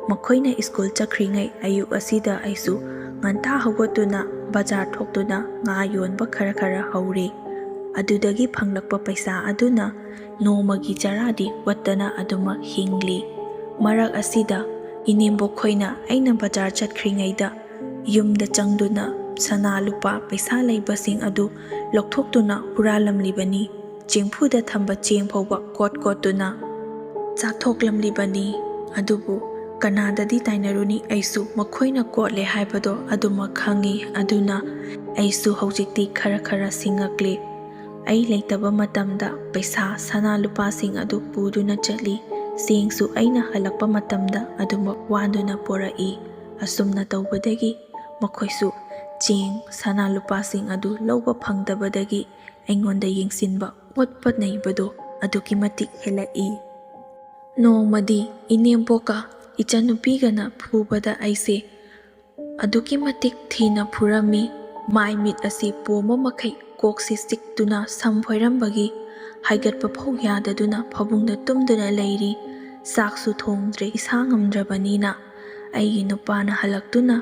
ꯃꯈꯣꯏꯅ ꯁ꯭ꯀꯨꯜ ꯆꯠꯈ꯭ꯔꯤꯉꯩ ꯑꯌꯨꯛ ꯑꯁꯤꯗ ꯑꯩꯁꯨ ꯉꯟꯇꯥ ꯍꯧꯒꯠꯇꯨꯅ ꯕꯖꯥꯔ ꯊꯣꯛꯇꯨꯅ ꯉꯥ ꯌꯣꯟꯕ ꯈꯔ ꯈꯔ ꯍꯧꯔꯦ꯫ ꯑꯗꯨꯗꯒꯤ ꯐꯪꯂꯛꯄ ꯄꯩꯁꯥ ꯑꯗꯨꯅ ꯅꯣꯡꯃꯒꯤ ꯆꯔꯥꯗꯤ ꯋꯠꯇꯅ ꯑꯗꯨꯃꯛ ꯍꯤꯡꯂꯤ꯫ ꯃꯔꯛ ꯑꯁꯤꯗ ꯏꯅꯦꯝꯕꯣꯛ ꯈꯣꯏꯅ ꯑꯩꯅ ꯕꯖꯥꯔ ꯆꯠꯈ꯭ꯔꯤꯉꯩꯗ ꯌꯨꯝꯗ ꯆꯪꯗꯨꯅ ꯁꯅꯥ ꯂꯨꯄꯥ ꯄꯩꯁꯥ ꯂꯩꯕꯁꯤꯡ ꯑꯗꯨ ꯂꯧꯊꯣꯛꯇꯨꯅ ꯍꯨꯔꯥꯜꯂꯝꯂꯤꯕꯅꯤ꯫ ꯆꯦꯡꯐꯨꯗ ꯊꯝꯕ ꯆꯦꯡ ꯐꯥꯎꯕ ꯀꯣꯠ ꯀꯣꯠꯇꯨꯅ ꯆꯥꯊꯣꯛꯂꯝꯂꯤꯕꯅꯤ꯫ ꯑꯗꯨꯕꯨ ꯀꯅꯥꯗꯗꯤ ꯇꯥꯏꯅꯔꯨꯅꯤ, ꯑꯩꯁꯨ ꯃꯈꯣꯏꯅ ꯀꯣꯠꯂꯦ ꯍꯥꯏꯕꯗꯣ ꯑꯗꯨꯃꯛ ꯈꯪꯏ꯫ ꯑꯗꯨꯅ ꯑꯩꯁꯨ ꯍꯧꯖꯤꯛꯇꯤ ꯈꯔ ꯈꯔ ꯁꯤꯡꯉꯛꯂꯦ꯫ ꯑꯩ ꯂꯩꯇꯕ ꯃꯇꯝꯗ ꯄꯩꯁꯥ ꯁꯅꯥ ꯂꯨꯄꯥꯁꯤꯡ ꯑꯗꯨ ꯄꯨꯗꯨꯅ ꯆꯠꯂꯤ꯫ ꯆꯦꯡꯁꯨ ꯑꯩꯅ ꯍꯜꯂꯛꯄ ꯃꯇꯝꯗ ꯑꯗꯨꯃꯛ ꯋꯥꯟꯗꯨꯅ ꯄꯨꯔꯛꯏ꯫ ꯑꯁꯨꯝꯅ ꯇꯧꯕꯗꯒꯤ ꯃꯈꯣꯏꯁꯨ ꯆꯦꯡ ꯁꯅꯥ ꯂꯨꯄꯥꯁꯤꯡ ꯑꯗꯨ ꯂꯧꯕ ꯐꯪꯗꯕꯗꯒꯤ ꯑꯩꯉꯣꯟꯗ ꯌꯦꯡꯁꯤꯟꯕ ꯑꯣꯠꯄ ꯅꯩꯕꯗꯣ ꯑꯗꯨꯛꯀꯤ ꯃꯇꯤꯛ ꯍꯦꯜꯂꯛꯏ꯫ ꯅꯣꯡꯃꯗꯤ ꯏꯅꯦꯝꯕꯣꯛꯀ ꯏꯆꯟꯅꯨꯄꯤꯒꯅ ꯐꯨꯕꯗ ꯑꯩꯁꯦ ꯑꯗꯨꯛꯀꯤ ꯃꯇꯤꯛ ꯊꯤꯅ ꯐꯨꯔꯝꯃꯤ꯫ ꯃꯥꯏ ꯃꯤꯠ ꯑꯁꯤ ꯄꯣꯝꯕ ꯃꯈꯩ ꯀꯣꯛꯁꯤ ꯆꯤꯛꯇꯨꯅ ꯁꯝ ꯐꯣꯏꯔꯝꯕꯒꯤ ꯍꯥꯏꯒꯠꯄ ꯐꯥꯎ ꯌꯥꯗꯗꯨꯅ ꯐꯃꯨꯡꯗ ꯇꯨꯝꯗꯨꯅ ꯂꯩꯔꯤ꯫ ꯆꯥꯛꯁꯨ ꯊꯣꯡꯗ꯭ꯔꯦ, ꯏꯁꯥ ꯉꯝꯗ꯭ꯔꯕꯅꯤꯅ꯫ ꯑꯩꯒꯤ ꯅꯨꯄꯥꯅ ꯍꯜꯂꯛꯇꯨꯅ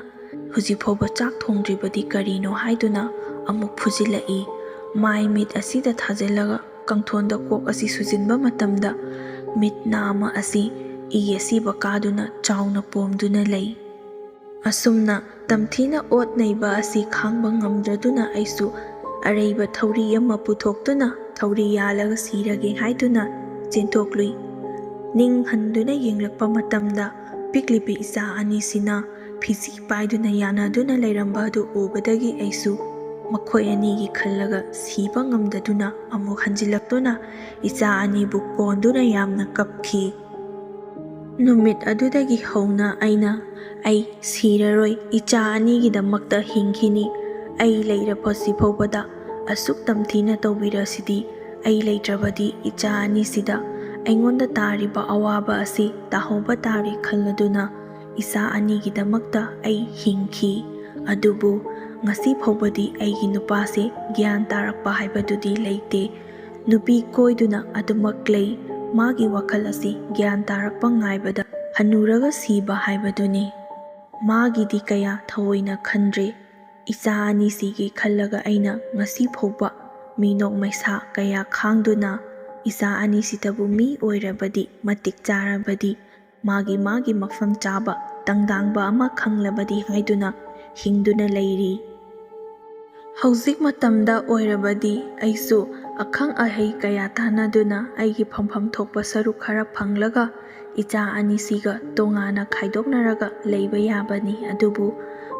ꯍꯧꯖꯤꯛ ꯐꯥꯎꯕ ꯆꯥꯛ ꯊꯣꯡꯗ꯭ꯔꯤꯕꯗꯤ ꯀꯔꯤꯅꯣ ꯍꯥꯏꯗꯨꯅ ꯑꯃꯨꯛ ꯐꯨꯖꯤꯜꯂꯛꯏ꯫ ꯃꯥꯏ ꯃꯤꯠ ꯑꯁꯤꯗ ꯊꯥꯖꯤꯜꯂꯒ ꯀꯥꯡꯊꯣꯟꯗ ꯀꯣꯛ ꯑꯁꯤ ꯁꯨꯖꯤꯟꯕ ꯃꯇꯝꯗ ꯃꯤꯠ ꯅꯥ ꯑꯃ ꯑꯁꯤ ꯏ ꯑꯁꯤꯕ ꯀꯥꯗꯨꯅ ꯆꯥꯎꯅ ꯄꯣꯝꯗꯨꯅ ꯂꯩ꯫ ꯑꯁꯨꯝꯅ ꯇꯝꯊꯤꯅ ꯑꯣꯠ ꯅꯩꯕ ꯑꯁꯤ ꯈꯥꯡꯕ ꯉꯝꯗ꯭ꯔꯗꯨꯅ ꯑꯩꯁꯨ ꯑꯔꯩꯕ ꯊꯧꯔꯤ ꯑꯃ ꯄꯨꯊꯣꯛꯇꯨꯅ ꯊꯧꯔꯤ ꯌꯥꯜꯂꯒ ꯁꯤꯔꯒꯦ ꯍꯥꯏꯗꯨꯅ ꯆꯦꯟꯊꯣꯛꯂꯨꯏ꯫ ꯅꯤꯡ ꯍꯟꯗꯨꯅ ꯌꯦꯡꯂꯛꯄ ꯃꯇꯝꯗ ꯄꯤꯛꯂꯤꯕꯤ ꯏꯆꯥ ꯑꯅꯤꯁꯤꯅ ꯐꯤꯖꯤ ꯄꯥꯏꯗꯨꯅ ꯌꯥꯅꯗꯨꯅ ꯂꯩꯔꯝꯕ ꯑꯗꯨ ꯎꯕꯗꯒꯤ ꯑꯩꯁꯨ ꯃꯈꯣꯏ ꯑꯅꯤꯒꯤ ꯈꯜꯂꯒ ꯁꯤꯕ ꯉꯝꯗꯗꯨꯅ ꯑꯃꯨꯛ ꯍꯟꯖꯤꯜꯂꯛꯇꯨꯅ ꯏꯆꯥ ꯑꯅꯤꯕꯨ ꯀꯣꯟꯗꯨꯅ ꯌꯥꯝꯅ ꯀꯞꯈꯤ꯫ ꯅꯨꯃꯤꯠ ꯑꯗꯨꯗꯒꯤ ꯍꯧꯅ ꯑꯩꯅ "ꯑꯩ ꯁꯤꯔꯔꯣꯏ, ꯏꯆꯥ ꯑꯅꯤꯒꯤꯗꯃꯛꯇ ꯍꯤꯡꯈꯤꯅꯤ, ꯑꯩ ꯂꯩꯔꯐꯥꯎꯁꯤ ꯐꯥꯎꯕꯗ ꯑꯁꯨꯛ ꯇꯝꯊꯤꯅ ꯇꯧꯕꯤꯔꯁꯤꯗꯤ, ꯑꯩ ꯂꯩꯇ꯭ꯔꯕꯗꯤ ꯏꯆꯥ ꯑꯅꯤꯁꯤꯗ ꯑꯩꯉꯣꯟꯗ ꯇꯥꯔꯤꯕ ꯑꯋꯥꯕ ꯑꯁꯤ ꯇꯥꯍꯧꯕ ꯇꯥꯔꯦ" ꯈꯜꯂꯗꯨꯅ ꯏꯆꯥ ꯑꯅꯤꯒꯤꯗꯃꯛꯇ ꯑꯩ ꯍꯤꯡꯈꯤ꯫ ꯑꯗꯨꯕꯨ ꯉꯁꯤ ꯐꯥꯎꯕꯗꯤ ꯑꯩꯒꯤ ꯅꯨꯄꯥꯁꯦ ꯒ꯭ꯌꯥꯟ ꯇꯥꯔꯛꯄ ꯍꯥꯏꯕꯗꯨꯗꯤ ꯂꯩꯇꯦ꯫ ꯅꯨꯄꯤ ꯀꯣꯏꯗꯨꯅ ꯑꯗꯨꯃꯛ ꯂꯩ꯫ ꯃꯥꯒꯤ ꯋꯥꯈꯜ ꯑꯁꯤ ꯒ꯭ꯌꯥꯟ ꯇꯥꯔꯛꯄ ꯉꯥꯏꯕꯗ ꯍꯅꯨꯔꯒ ꯁꯤꯕ ꯍꯥꯏꯕꯗꯨꯅꯤ꯫ ꯃꯥꯒꯤꯗꯤ ꯀꯌꯥ ꯊꯑꯣꯏꯅ ꯈꯟꯗ꯭ꯔꯦ꯫ ꯏꯆꯥ ꯑꯅꯤꯁꯤꯒꯤ ꯈꯜꯂꯒ ꯑꯩꯅ ꯉꯁꯤ ꯐꯥꯎꯕ ꯃꯤꯅꯣꯛ ꯃꯩꯁꯥ ꯀꯌꯥ ꯈꯥꯡꯗꯨꯅ, ꯏꯆꯥ ꯑꯅꯤꯁꯤꯗꯕꯨ ꯃꯤ ꯑꯣꯏꯔꯕꯗꯤ, ꯃꯇꯤꯛ ꯆꯥꯔꯕꯗꯤ, ꯃꯥꯒꯤ ꯃꯥꯒꯤ ꯃꯐꯝ ꯆꯥꯕ ꯇꯪꯗꯥꯡꯕ ꯑꯃ ꯈꯪꯂꯕꯗꯤ ꯍꯥꯏꯗꯨꯅ ꯍꯤꯡꯗꯨꯅ ꯂꯩꯔꯤ꯫ ꯍꯧꯖꯤꯛ ꯃꯇꯝꯗ ꯑꯣꯏꯔꯕꯗꯤ ꯑꯩꯁꯨ ꯑꯈꯪ ꯑꯍꯩ ꯀꯌꯥ ꯇꯥꯟꯅꯗꯨꯅ ꯑꯩꯒꯤ ꯐꯪꯐꯝ ꯊꯣꯛꯄ ꯁꯔꯨꯛ ꯈꯔ ꯐꯪꯂꯒ ꯏꯆꯥ ꯑꯅꯤꯁꯤꯒ ꯇꯣꯉꯥꯟꯅ ꯈꯥꯏꯗꯣꯛꯅꯔꯒ ꯂꯩꯕ ꯌꯥꯕꯅꯤ꯫ ꯑꯗꯨꯕꯨ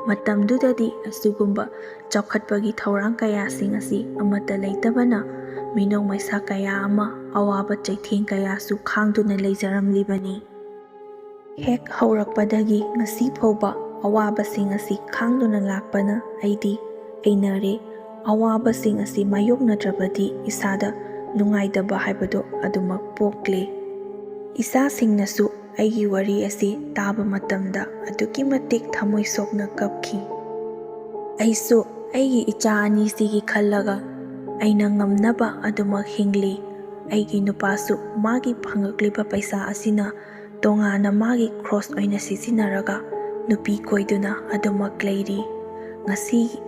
ꯃꯇꯝꯗꯨꯗꯗꯤ ꯑꯁꯤꯒꯨꯝꯕ ꯆꯥꯎꯈꯠꯄꯒꯤ ꯊꯧꯔꯥꯡ ꯀꯌꯥꯁꯤꯡ ꯑꯁꯤ ꯑꯃꯠꯇ ꯂꯩꯇꯕꯅ ꯃꯤꯅꯣꯛ ꯃꯩꯁꯥ ꯀꯌꯥ ꯑꯃ, ꯑꯋꯥꯕ ꯆꯩꯊꯦꯡ ꯀꯌꯥꯁꯨ ꯈꯥꯡꯗꯨꯅ ꯂꯩꯖꯔꯝꯂꯤꯕꯅꯤ꯫ ꯍꯦꯛ ꯍꯧꯔꯛꯄꯗꯒꯤ ꯉꯁꯤ ꯐꯥꯎꯕ ꯑꯋꯥꯕꯁꯤꯡ ꯑꯁꯤ ꯈꯥꯡꯗꯨꯅ ꯂꯥꯛꯄꯅ ꯑꯩꯗꯤ ꯍꯩꯅꯔꯦ꯫ ꯑꯋꯥꯕꯁꯤꯡ ꯑꯁꯤ ꯃꯥꯌꯣꯛꯅꯗ꯭ꯔꯕꯗꯤ ꯏꯁꯥꯗ ꯅꯨꯡꯉꯥꯏꯇꯕ ꯍꯥꯏꯕꯗꯨ ꯑꯗꯨꯃꯛ ꯄꯣꯛꯂꯦ꯫ ꯏꯆꯥꯁꯤꯡꯅꯁꯨ ꯑꯩꯒꯤ ꯋꯥꯔꯤ ꯑꯁꯤ ꯇꯥꯕ ꯃꯇꯝꯗ ꯑꯗꯨꯛꯀꯤ ꯃꯇꯤꯛ ꯊꯃꯣꯏ ꯁꯣꯛꯅ ꯀꯞꯈꯤ꯫ ꯑꯩꯁꯨ ꯑꯩꯒꯤ ꯏꯆꯥ ꯑꯅꯤꯁꯤꯒꯤ ꯈꯜꯂꯒ ꯑꯩꯅ ꯉꯝꯅꯕ ꯑꯗꯨꯃꯛ ꯍꯤꯡꯂꯤ꯫ ꯑꯩꯒꯤ ꯅꯨꯄꯥꯁꯨ ꯃꯥꯒꯤ ꯐꯪꯂꯛꯂꯤꯕ ꯄꯩꯁꯥ ꯑꯁꯤꯅ ꯇꯣꯉꯥꯟꯅ ꯃꯥꯒꯤ ꯈ꯭ꯔꯣꯁ ꯑꯣꯏꯅ ꯁꯤꯖꯤꯟꯅꯔꯒ ꯅꯨꯄꯤ ꯀꯣꯏꯗꯨꯅ ꯑꯗꯨꯃꯛ ꯂꯩꯔꯤ꯫ ꯉꯁꯤ